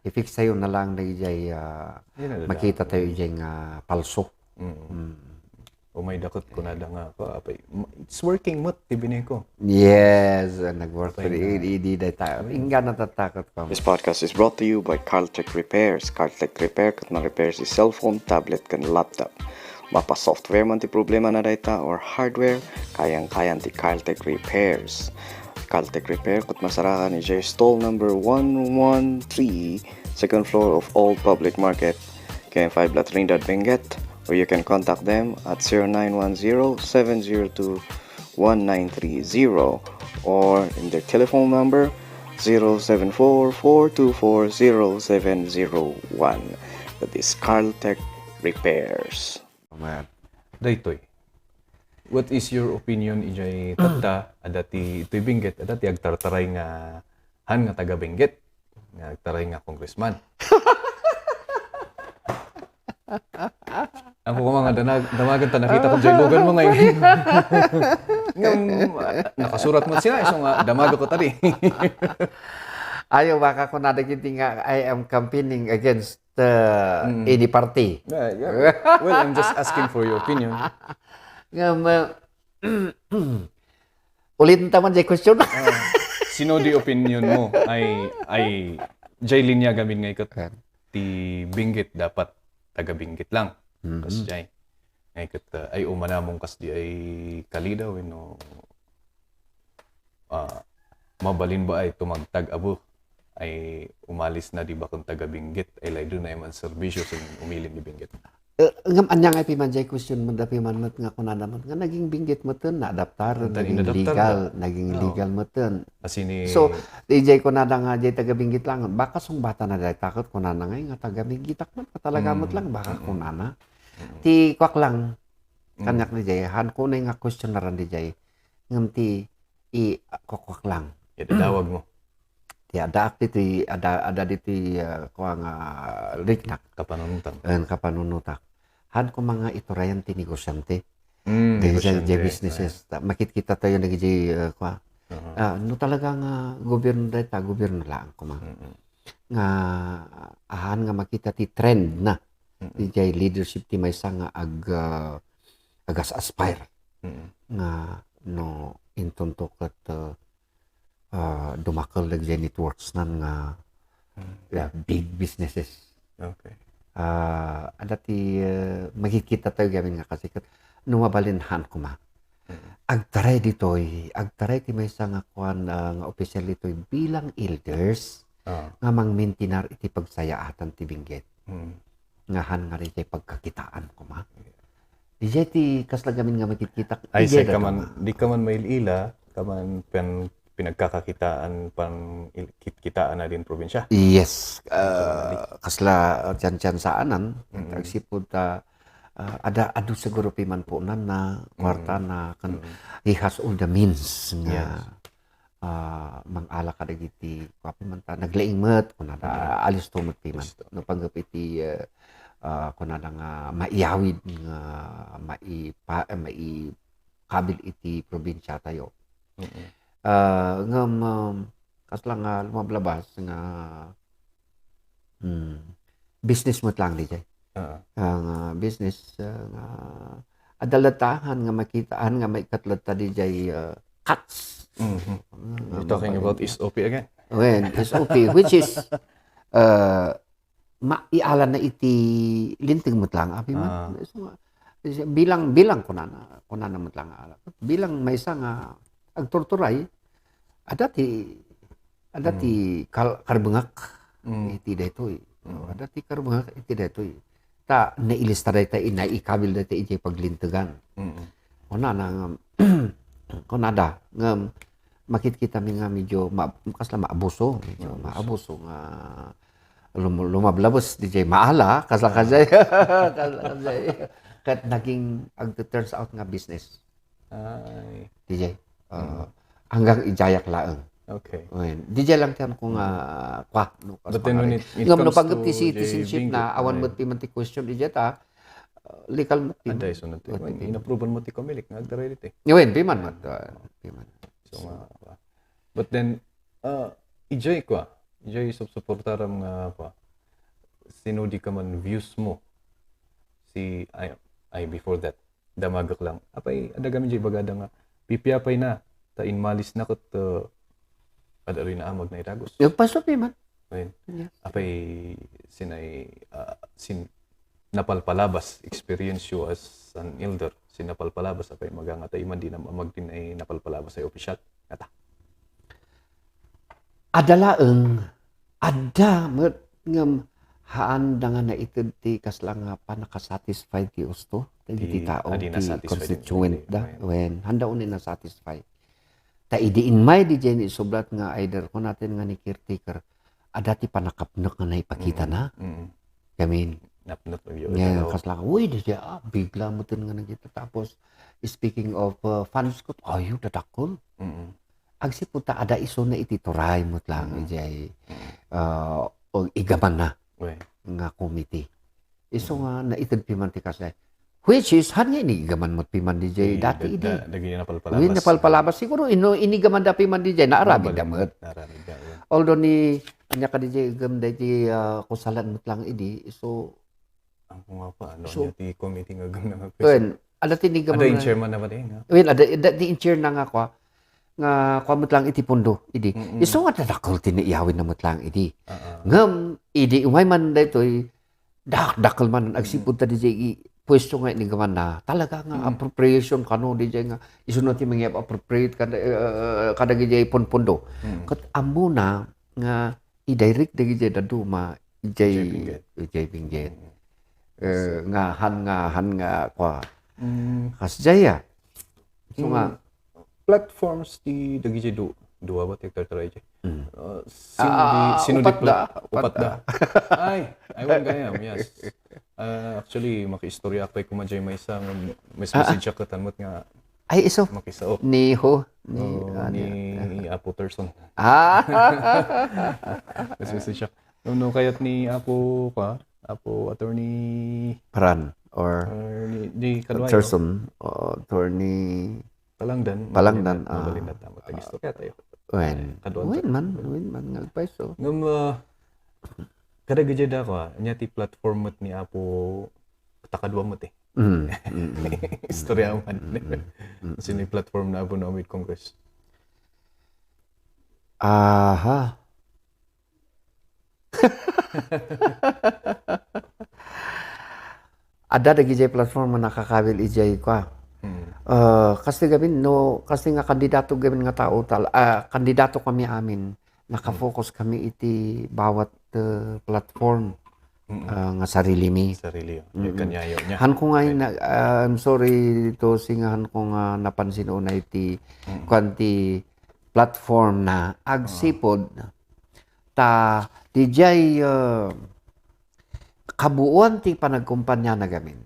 I-fix tayo na lang na ijay, ah, Yun ang makita tayo ijay nga palso. Mm. Mm. O may dakot ko na da nga, ko, apay, ma-, it's working met, ti bini ko. Yes, ah, nag-work Apay for na. Di, di, di tayo. Ayun. Ingga natatakot ko. This podcast is brought to you by Carltech Repairs. Carltech Repair, ket ma-repair ti cellphone, tablet, ken laptop. Mapa software man ti problema na dayta or hardware, kayang-kayan ti Carltech Repairs. Carltech Repair, ket masarakan ijay stall number one one three, second floor of Old Public Market, K M five La Trinidad, Benguet, or you can contact them at zero nine one zero, seven zero two, one nine three zero or in their telephone number, zero seven four, four two four, zero seven zero one. That is Carltech Repairs. Amen. Daytoy. What is your opinion ijay tatta, adda ti, itoy Benguet, adda ti agtartaray nga han nga taga Benguet, nga agtaray nga congressman? Ako ko mga danag-, damagan ta nakita ko jay lugan mo ngay. Ngem, ah, nakasurat mo siya, isu nga damaga ko tadi. Ayo, baka ko nadagiti nga, "I am campaigning against, uh, Mm. any party." Yeah, yeah. Well, I'm just asking for your opinion. Ngem, uh, ulitan ta man jay question. Ah, sino di opinion mo ay, ay jay linya gamin nga iket Ayan. ti Benguet dapat taga Benguet lang. Mhm. Kas jay. Ay ket, ah, ay umanamong kas di ay kalida wenno, ah, mabalin ba ay tumagtag abu ay umalis na di bakon taga Benguet ay laydo na man serbisyo sin umilin di Benguet. Eh, ngem ania nga piman jay question mo da piman met nga kunada met nga naging Benguet meten, naadaptaren, Anta naging inadaptar legal, da. naging Oo. legal meten. Asini So, di jay kunada nga jay taga Benguet lang, baka sungbatan na dayta ket kunana nga, nga taga Benguet ak man, talaga met Mm. lang, baka Mm. kunana. Mm. Ti kuak lang, Mm. kaniak di jay, han ko na nga question na ran di jay. Ngem ti i-, kuak lang. Idadawag mo. Ti addaak ditoy, adda, adda ditoy, ah, kua nga riknak. Kapanunutan. En, kapanunutak. Han ko mga iturayan ti negosyante. Mm, Dahil sa negosyante, jay businesses. Ta-, makitkita tayo na jay, ah, kua. Aha. Ah, no talaga nga gobyerno dayta, gobyerno laang kuma. Mm-mm. Nga, ahan nga makita ti trend na. Mm-mm. Ti jay leadership ti maysa nga ag-, ah, agas-aspire. Mm-mm. Nga no inton to ket, ah, ah, dumakel dagiti networks nan nga, Mm. yeah, big businesses. Okay. Ah, adda ti, ah, makikita tayo gamin nga kasi ket no mabalin han kuma. Mm. Agtaray ditoy, agtaray ti maysa nga kuan, ah, nga official ditoy bilang elders Ah. nga mangmintinar iti pagsayaatan ti Benguet. Mm. Nga han nga ritay pagkakitaan kuma. Dijay ti kasla gamin nga makitkitak. Ay, Dijay say ka man, dayta. Di ka man mail-ila, ka man pen-, pinagkakakitaan, pan il-, kit-, kitaan na din probinsya. Yes. Ah, kasla, ah, tiyantiyasaanan, Mm. agsipud ta, ah, ada, adu siguro piman punan na, kwarta Mm. na, kan, Mm. he has all the means nga, Yes. ah, mangala kadagiti, kua man ta, naglaing met, kunada, Mm. alisto met piman. Alisto. No, panggep iti, ah, ah, kunada nga maiyawid nga maipa-, eh, maikabil iti probinsiatayo. Mm. Ah, ngem, um, kasla nga lumablabas nga Hmm. Business met lang dijay. Oo. Ah, nga business, ah, nga adda latta han nga makitaan nga maikat latta dijay, ah, cuts. Mhm. Ah, You're talking about mapaganda. S O P again? Well, S O P, which is, ah, maiala na iti linteg met lang, abi man. Ah. So, nga, bilang, bilang kunana, kunana met lang, ala. Bilang maysa nga agturturay, adda ti Adda ti Mm. kal-, karbengak Mm. iti daytoy. Mm. Adda ti karbengak iti daytoy. Ta nailista dayta, naikabil dayta idiay paglintegan. Mm. Kunana nga, kunada, nga makitkita mi nga medyo ma-, kasla maabuso, medyo Maabuso. maabuso nga lum-, lumablabas, dijay maala, kasla Ah. kajay, kasla kajay. Ket naging, ag-, turns out nga business. Ay. Dijay. Uh, Mm. hanggang ijayak laeng. Okay. Ngayon, dijay lang tiyan ko nga, Mm. kwa, no, But then when it, it Ngam no comes pag to ti citizenship J Bingo, na, awan right. met piman ti question, dijay ta, uh, legal met piman. Aday, so nati-, Met when piman. inapproval mo ti Comelec, nga agdaray diti. Ngayon, piman, mat, uh, piman. So, nga, but then, uh, ijay kwa, Idiay supsuportaram nga, apa, sinudi ka man views mo. Si, ay, ay, before that, damagek lang. Apay, adda gamin diay ibagada nga, pipiapay na, ta inmalis na ket, uh, ad-, aruy naamag na idagus. Nagpasupi man. Wen. Yeah. Apay, sinay, ah, sin-, napalpalabas, experience you as an elder, sin napalpalabas, apay, maga nga ta iman di nam-, amag din ay napalpalabas ay official. Ngata. Adda laeng, adda met ngem haanda nga naited ti kasla nga pannakasatisfied ti usto dagiti Ti tao, adi ti nasatisfied constituent iti da. Wen. Wen, haanda unay nasatisfied. Ta idi inmay didiay ni sublat nga either kunaten nga ni caretaker, adda ti panakapnek nga naipakitana. Mm, mm. Gamin. Napnek yu-, Nga, yu-, kasla, uy, didiay, ah, bigla mo ten nga nagita. Tapos, speaking of, uh, funds ko, ayo, dadakkel. Mm. Agsipud ta adda isuna iti turay met lang Mm. idiay, Mm. ah, o igamanna Wen. nga committee. Isu Mm. nga naited piman ti kasla. Which is, han nga inigaman met piman didiay Di, dati da-, idi. da-, dagiti napalpalabas. Wen, napalpalabas. Siguro, ino, inigaman da piman didiay, naaramid da Nabalik. met. Naaramid da, wen. Although ni, ania ka didiay, igam da iti, ah, kusalan met lang idi. So, Ang kung apa, ano, So, ania ti committee nga agam na nga wen, adda ti inigaman Ada na in chairman na ba din, ha? Wen, adda, adda ti in chair na nga kwa, nga kwa met lang iti pundo, idi. Mm-mm. Isu nga dadakkel ti naiyawid na met lang idi. Ah, ah. Ngem, idi umay man daytoy, dak-, dakkel man, agsipud Mm. ta didiay i-, pwesto nga inigaman na, talaga nga Mm. appropriation kano didiay nga, isu na ti mangyap appropriate kada, eh, kada didiay punpundo. Mm. Ket ammo na nga i-direct dagiti dadduma, idiay, Idiay Benguet. idiay Benguet. Mm. Eh, nga han nga, han nga, kwa. Mm. Kasdiay, ah. So nga. Mm. Platforms ti dagiti du-, dua ba ti agtartara idiay? Mm. Uh, sino di, Ah, sino di upat pla-, da, upat upat da. da. Ay, I won't gayam, yes. Uh, actually, makiistorya ak pay koma diay maysa, nga mas Ah, ah. message ak katan met nga Ay, isu. Makisaok. Ni ho? Ni, Oh, ah, ni ni, Apo Terson. Ah! Mas message siya. No, no, kayat ni Apo, kwa? Apo Attorney Paran or or ni, di, kadua, Terson, o Attorney Palangdan, Palangdan, mabalin na, ah. mabalin na tama. Tagistorya tayo. Wen. Kaduan Wen ta-, man, wen man, nga agpayso. Ngem, ah, kada gajada ko, ah, nya ti platform met ni Apo, ta kadua met eh. Mm, mm, mm. Istorya man. Mm, mm, mm, Sino mm. yung platform na Apo Naomid Congress? Aha. Adda dagiti platform nga nakakabil idiay kwa. Mm. Eh, kasti gamin, no, kasti nga kandidato gamin nga tao, tal-, ah, kandidato kami amin, nakafocus kami iti bawat, eh, platform, Mm-mm. ah, nga sarili mi. Sarili, oh. Mm-mm. Kanya yaw niya. Han ko nga Okay. ina-, ah, I'm sorry to say nga han ko nga napansin unay ti Mm. kuan ti platform na agsipud ta didiay, ah, kabuuan ti panagkumpaniana gamin.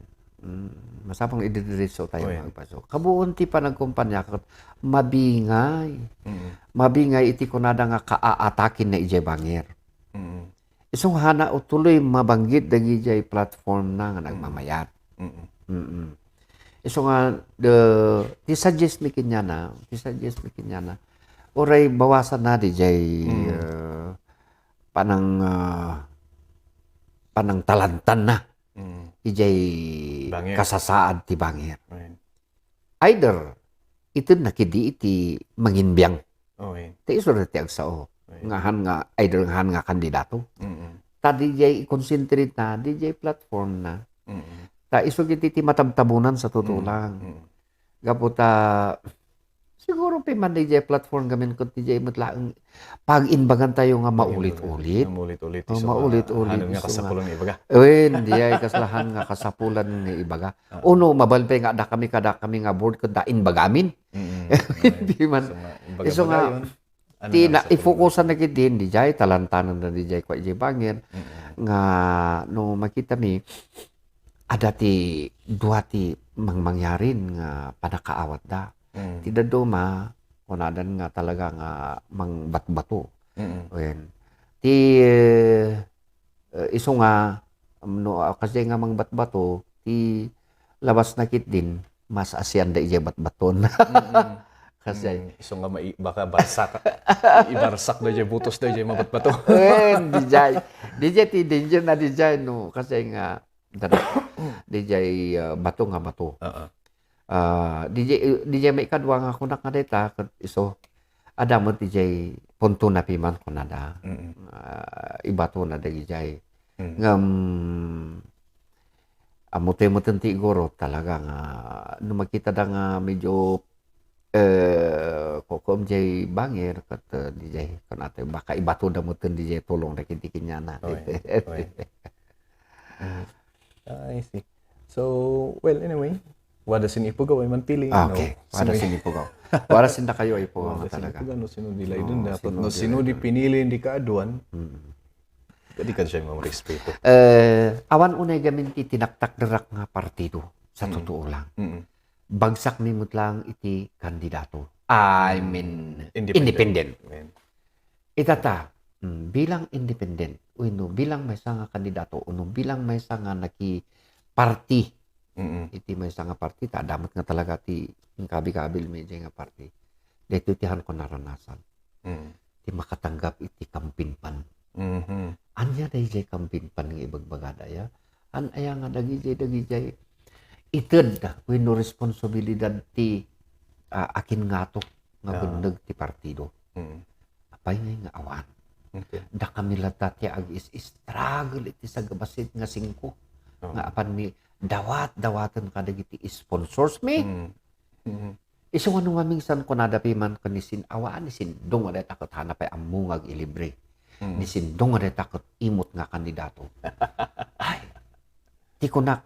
Mm, masapul nga ididiretso tayo Oy. nga agpaso. Kabuuan ti panagkumpania ket mabingay. Mm. Mabingay iti kunada nga kaaatakin na idiay bangir. Mm. Isu nga hana o tuloy mabanggit dagidiay platform na nga Mm. nagmamayat. Mm. Mm-mm. Isu nga, the, ti suggest mi kenyana, ti suggest mi kenyana, uray bawasan na didiay, Mm. eh, panang, ah, panangtalantan na Mm. idiay Bangir. kasasaad ti bangir. Right. Either, ited na kidi iti manginbiang. Okay. Ti isu ti agsao. Right. Nga han nga, either nga han nga kandidato. Mm-mm. Ta didiay i-concentrate na, didiay platform na. Mm-mm. Ta isu iti ti matabtabunan sa totoo Mm. lang. Mm. Gapu ta, siguro piman didiay platform gamin ket didiay met laeng pag-imbagan tayo nga maulit-ulit. Maulit-ulit. Oh, isu nga maulit-ulit, hanon nga isu nga kasapulan nga ibaga. Wen, diay kasla han nga kasapulan nga ibaga. Ah. Uno, mabalin pay nga adda kami, kada kami nga board, ket da imbagamin. Mm. Di man. Isu nga, imbaga-baga Isu nga, yun. Ano ti na, na, sa ifokusan na ketdin, didiay, talantanan na didiay, kwa idiay bangir, Mm. nga, no, makita mi, adda ti dua ti mangmangyarin nga panakaawat da. Mm. Ti dadduma, kunadan nga talaga nga mangbatbato. Mm. Wen. Ti, eh, isu nga, um, no, ah, kasi nga mangbatbato, ti labas na ketdin, mas asian da idiay batbaton. Mm. Kasi Mm, so nga mai, baka barsak, ibarsak da jay butos da jay mabatbato. Eh, dijay. Dijay ti danger na dijay, no. Kasi nga, dada, dijay ah, bato nga bato. Oo. Ah, dijay, dijay maikadua nga kunak nga dayta, ket iso, adda met dijay punto na piman kunada. Mm. Ah, ibato na dijay. Mm. Ngem, ammo tayo metten ti iguro, talaga nga, no makita da nga medyo, eh, kukum jay bangir, ket, eh, dijay, kunatayo, baka ibato da metten dijay tulong da kinti kinyana. Oy, oy. Mm. I see. So, well, anyway, wada sin ipugaw ay mantili, Ah, no? okay. Wada Sino- sin ipugaw. Wada sin dakayo ay ipugaw Wada nga sin talaga. ipugaw, no? Sino di laydon Oo, dapat, sino no? di Sino di laydon. pinili, di kaaduan? Mm. Di ka siya marespeto. Eh, awan unay gamin ti tinaktakderak nga partido sa Mm. totoo lang. Mm. Bagsak mi met lang iti kandidato. I mean, Independent. independent. Amen. Itata, mm, bilang independent, wenno bilang maysa nga kandidato, wenno bilang maysa nga nakiparti Mm. iti maysa nga parti, ta adda met nga talaga ti inkabil-kabil mi diay nga parti. Daytoy ti han ko naranasan. Mm. Ti makatanggap iti campaign fund. Mhm. Ania dayjay campaign fund nga ibagbagada, ya? An aya nga dagijay, dagijay ited wenno responsibilidad ti, ah, akingato nga Ah. benneg ti partido. Mm. Apay ngay nga awan? Okay. Dakami latta ti ag-is-struggle iti sagabassit nga singko. Oh. Nga apan mi dawat-dawaten kadagiti sponsors mi. Mm. Mhm. Isu nga no mamingsan kunada piman ken ni Sin-, awa, ni Sindong nga dayta ket hana pay ammo nga ag-ilibre. Mm. Ni Sindong nga dayta ket imot nga kandidato. Ay, ti kunak,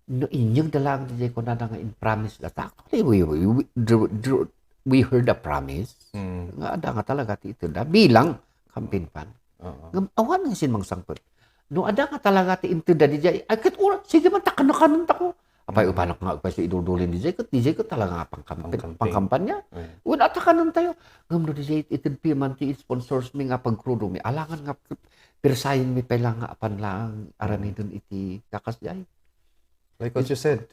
no inyegda laeng diay kunada nga impromise da. Ta actually, we, we, we, dr-, dr-, we heard a promise Mm. nga adda nga talaga ti itedda bilang campaign fund. Oo. Ngem awan nga sin mangsangpet. No adda nga talaga ti intedda diay, ay ket ura, sige man ta kanakanen tako. Apay, Mm. ubanak nga agpay so idudulin diay, ket diay ket talaga nga pangkampi-, Pangkampi. pangkampanya. Mm. Wen, at kanen tayo. Ngem no diay ited piman ti sponsors mi nga pagkrudo mi, alangan nga pirsayen mi pay lang nga apan lang aramiden iti kakas diay. Like what you said,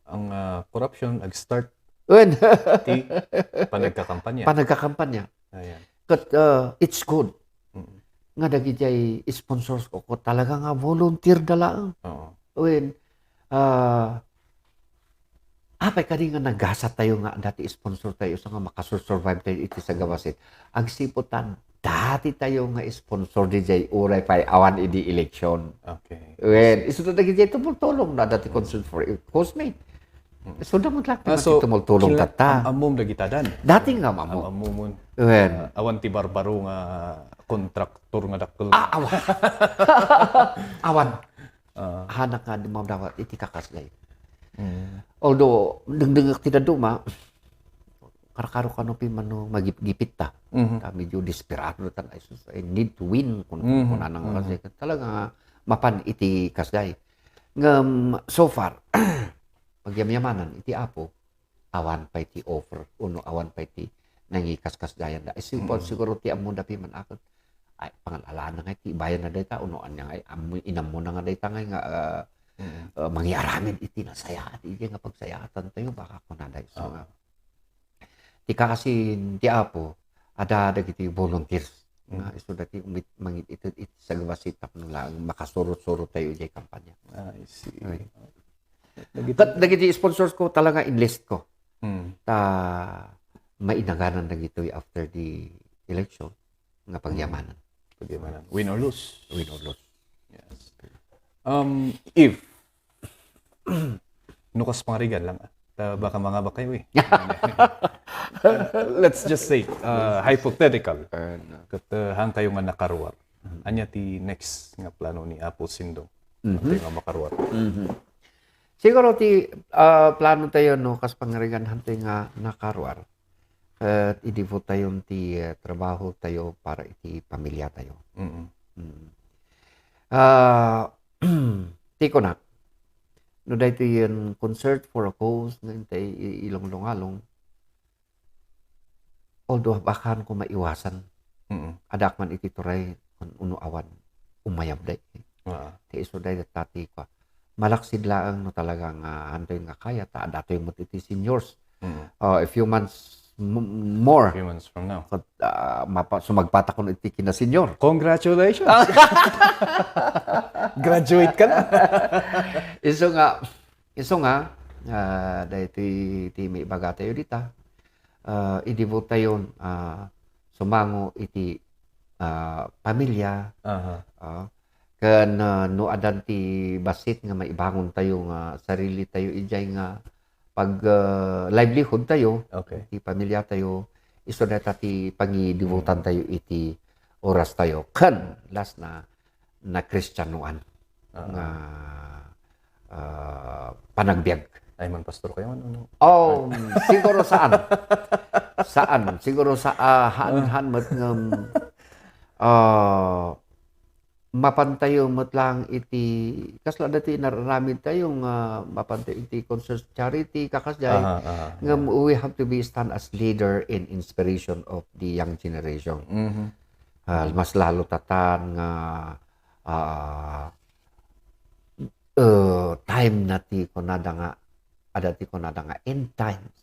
ang ah, corruption nag-start Wen. ti panagkakampanya. Panagkakampanya. Ayan. Ket, uh, it's good Mm. nga dagiti sponsors ko, ko talaga nga volunteer da laeng. Oo. Wen, ah, apay kadi nga nagasat tayo nga dati sponsor tayo so nga makasurvive tayo iti sagabassit. Agsipud ta dati tayo nga sponsor diay uray pay awan idi election. Okay. Wen, isu dagiti tumultulong na dati concern for cause me. So, damot lang Ah, so, tumultulong kila-, tatta. am-, ammom dagitadan. Dati nga, mamo. Am-, ammomon. Wen. Ah, awan ti barbaro nga kontraktor nga dakkel. Ah, awan. Awan. Ah. Hanak nga di madawat iti kakas gay. Mm. Although, dengdengek ti dadduma, karkaro kano piman no magipgipit ta. Mhm. Ta medyo desperado ta, "Ay, sus, I need to win," kun-, Mhm. kunana nga Mhm. kasi. Talaga nga, mapan iti kasjay. Ngem, so far, pagyamyamanan iti Apo, awan pay ti offer, uno awan pay ti nangikaskasjayan da. Ay, siguro, Mm. siguro ti ammo da piman aket. Ay, pangal-alana nga ti bayan na dayta, uno anya nga, ammo, inammo na nga dayta nga, nga, ah, Mm. ah, mangiaramid iti nasayaat, iti nga pagsayaatan tayo, baka kunada isu Ah. nga. Ti kakasin ti Apo, ada dagiti volunteers. Mm. Nga isu dati umit-, mangit-, iti, iti sagabassit tapno laeng makasurot-surot tayo iti kampanya. I see. Ay. Dagiti- Ket dagiti sponsors ko talaga enlist ko. Mm. Ta mainaganan dagitoy after the election nga pagyamanan. Pagyamanan. Win or lose. Win or lose. Yes. Um, if nukas pangarigan lang, ah. Ta baka mangabak kayo eh. Uh, let's just say, uh, hypothetical. Uh, no. Ket, uh, han kayo nga nakaruar. Anya ti next nga plano ni Apo Sindong? Mhm. Kayo nga makaruar. Mhm. Siguro ti, ah, plano tayo, no, kas pangarigan han tayo nga nakaruar. Ket i-devote tayo ti, eh, trabaho tayo para iti pamilya tayo. Mm. Mm. Ah, ti kunak, no, daytoy yen concert for a cause nga intay i-, ilunglungalong, although baka ko maiwasan, Mm. adak man iti turay, kun uno awan, umayab day. Ah. Ti isu day dayta ti kua. Malaksid laeng no talaga nga, ah, antoy nga kaya, ta adatoy met iti seniors. Mm. Uh, a few months m- more. Few months from now. Ket, ah, mapa- sumagpatakon iti kina senior. Congratulations! Graduate ka na. Isu nga, isu nga, ah, daytoy ti maibagatayo dita. Ah, i-devote tayon, ah, sumango iti, ah, pamilya. Aha. Ah, ken, ah, no adan ti bassit nga maibangontayo nga sarilitayo idiay nga pag, ah, livelihoodtayo, Okay. ti pamilyatayo, isu dayta ti pangidevotantayo iti orastayo. Ken, last na, na Kristianoan Ah. nga, ah, panagbiag. Ay, man pastor kayo, ano, ano? Oh, siguro saan? Saan? Siguro sa, ah, han, han met ngem, ah, mapantayo met lang iti, kasla dati nararamid tayo nga mapantayo iti concert charity, kakas jay. Aha, aha, Ngem yeah. we have to be stand as leader and inspiration of the young generation. Mhm. Ah, mas lalo tatan nga, ah, eh, time na ti kunada nga, ada ti kunada nga end times.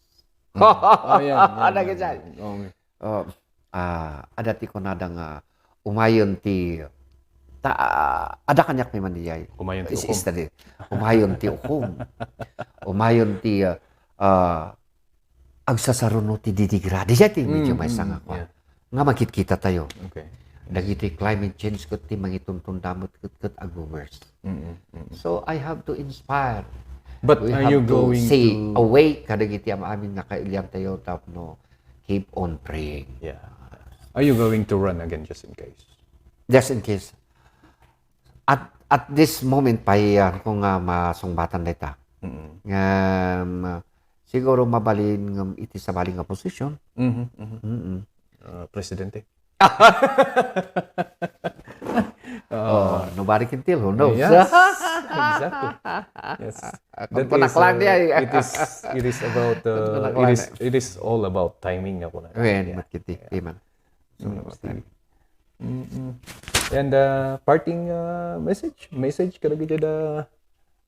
Mm. Oh, yan, yan, Ada yan, ka dyan. yan. Oo. Oh, ah, ada ti kunada nga umayon ti ta, ada kaniak ni maniyay. Umayon ti Is, ukom. is tadi. Umayon ti ukom. Umayon ti, ah, ah, agsasaruno ti didigra. Di siya ti medyo Mm, may mm, sanga kwa. yeah. Nga makitita tayo. Okay. Dagiti climate change ket ti mangituntunda met ket, ket ag-worse. Mm, mm. So, I have to inspire. But We are have you to going say to awake kadagiti am-amin nga kailian tayo tapno keep on praying. Yeah. Are you going to run again just in case? Just in case. At, at this moment, pahiyan ko nga masungbatan dayta. Mm. Ngem, siguro mabalin ngem iti sabali nga posisyon. Mhm, mhm. Mm-mm. Uh, presidente. Oh, nobody can tell. Who knows? Yes, exactly. Yes. Kung That is, panaklan uh, niya, eh. it is, it is about, uh, Kung panaklan it is, niya. it is all about timing, ako na. Wen, Yeah. mat kiti, Yeah. Amen. So, Mm, about okay. timing. Mm-mm. And, uh, parting, uh, message? Message kadagiti da,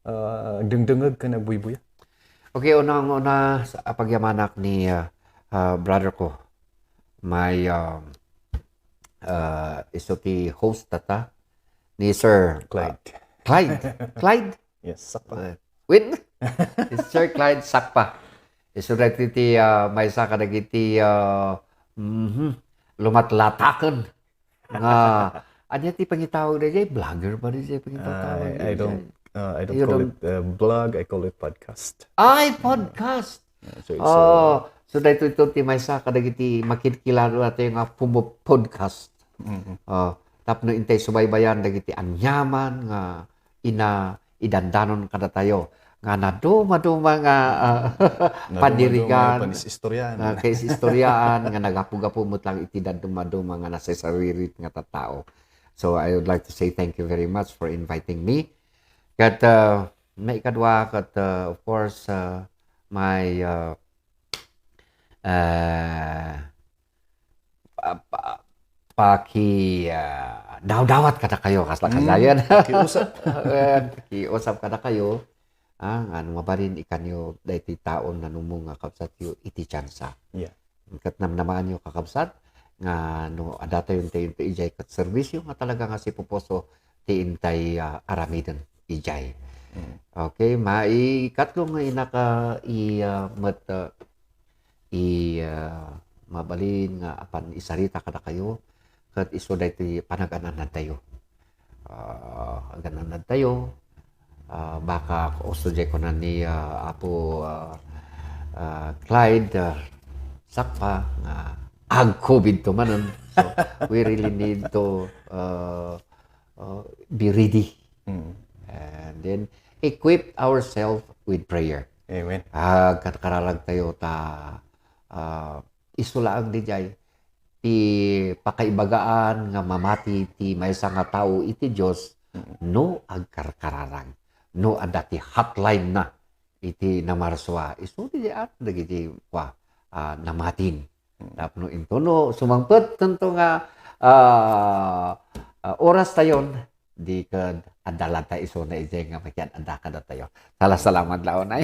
uh, dengdengeg ken agbuybuya? Okay, unang-una, sa, ah, pagyamanak ni, ah, ah, brother ko. May, um, ah, isu ti host dayta ni Sir, ah, Clyde. Clyde. Clyde? Yes, sakpa. Uh, wait. Sir Clyde Sakpa. Isu daytoy ti, ah, maysa kadagiti, ah, mhm, lumatlataken nga, ania ti pangitawag daydiay? Vlogger ba daydiay pangitawag I, I daydiay? don't, uh, I don't You call don't it, uh, vlog, I call it podcast. Ay, podcast! Uh, so it's Oh, a so daytoy ti maysa kadagiti makilkilala tayo nga pumo-, podcast. Mm-hmm. Oh, tapno intay subaybayan dagiti aniaman nga ina-, idandanon kadatayo nga nadumaduma nga, ah, Nadumaduma panirigan, panis-istoryaan. ah, kaisistoriaan nga nagapu-gapu met lang iti dadumaduma nga nasasaririt nga tattao. So, I would like to say thank you very much for inviting me. Ket, ah, maikadua, ket, ah, of course, ah, my, ah, ah, pa, pa, paki, ah, dawdawat kadakayo, kasla Mm, kadayen. pakiusap. Eh, pakiusap kadakayo, ah, nga no mabalin ikanyo daytoy taon nanumong nga kabsatyo iti tiansa. Yeah. Ket namnamaanyo, kakabsat, nga no adda tayo intay, intay idiay ket serbisyo nga talaga nga sipupuso ti intay, ah, aramiden idiay. Mm. Okay, maikatlo nga inaka i, ah, met, ah, i, ah, mabalin nga apan isarita kadakayo, ket isu daytoy panagan-anadtayo. Ah, agan-anadtayo, ah, baka usto jay kuna ni, ah, Apo, ah, ah, Clyde, ah, Sakpa, nga ag-COVID to manen. So, we really need to, ah, ah, be ready. Mm. And then, equip ourselves with prayer. Amen. Agkarkararag tayo ta, ah, isu laeng diay ti pakaibagaan nga mamati ti maysa nga tao iti Dios Mm. no agkarkararag, no adda ti hotline na iti namarsua. Isu diay at dagiti kua, ah, namatin. Mm. Tapno intono sumangpet tanto nga, ah, ah, oras tayon, di ket adda latta isuna idiay nga makiad-adda kadatayo. Salamat la unay.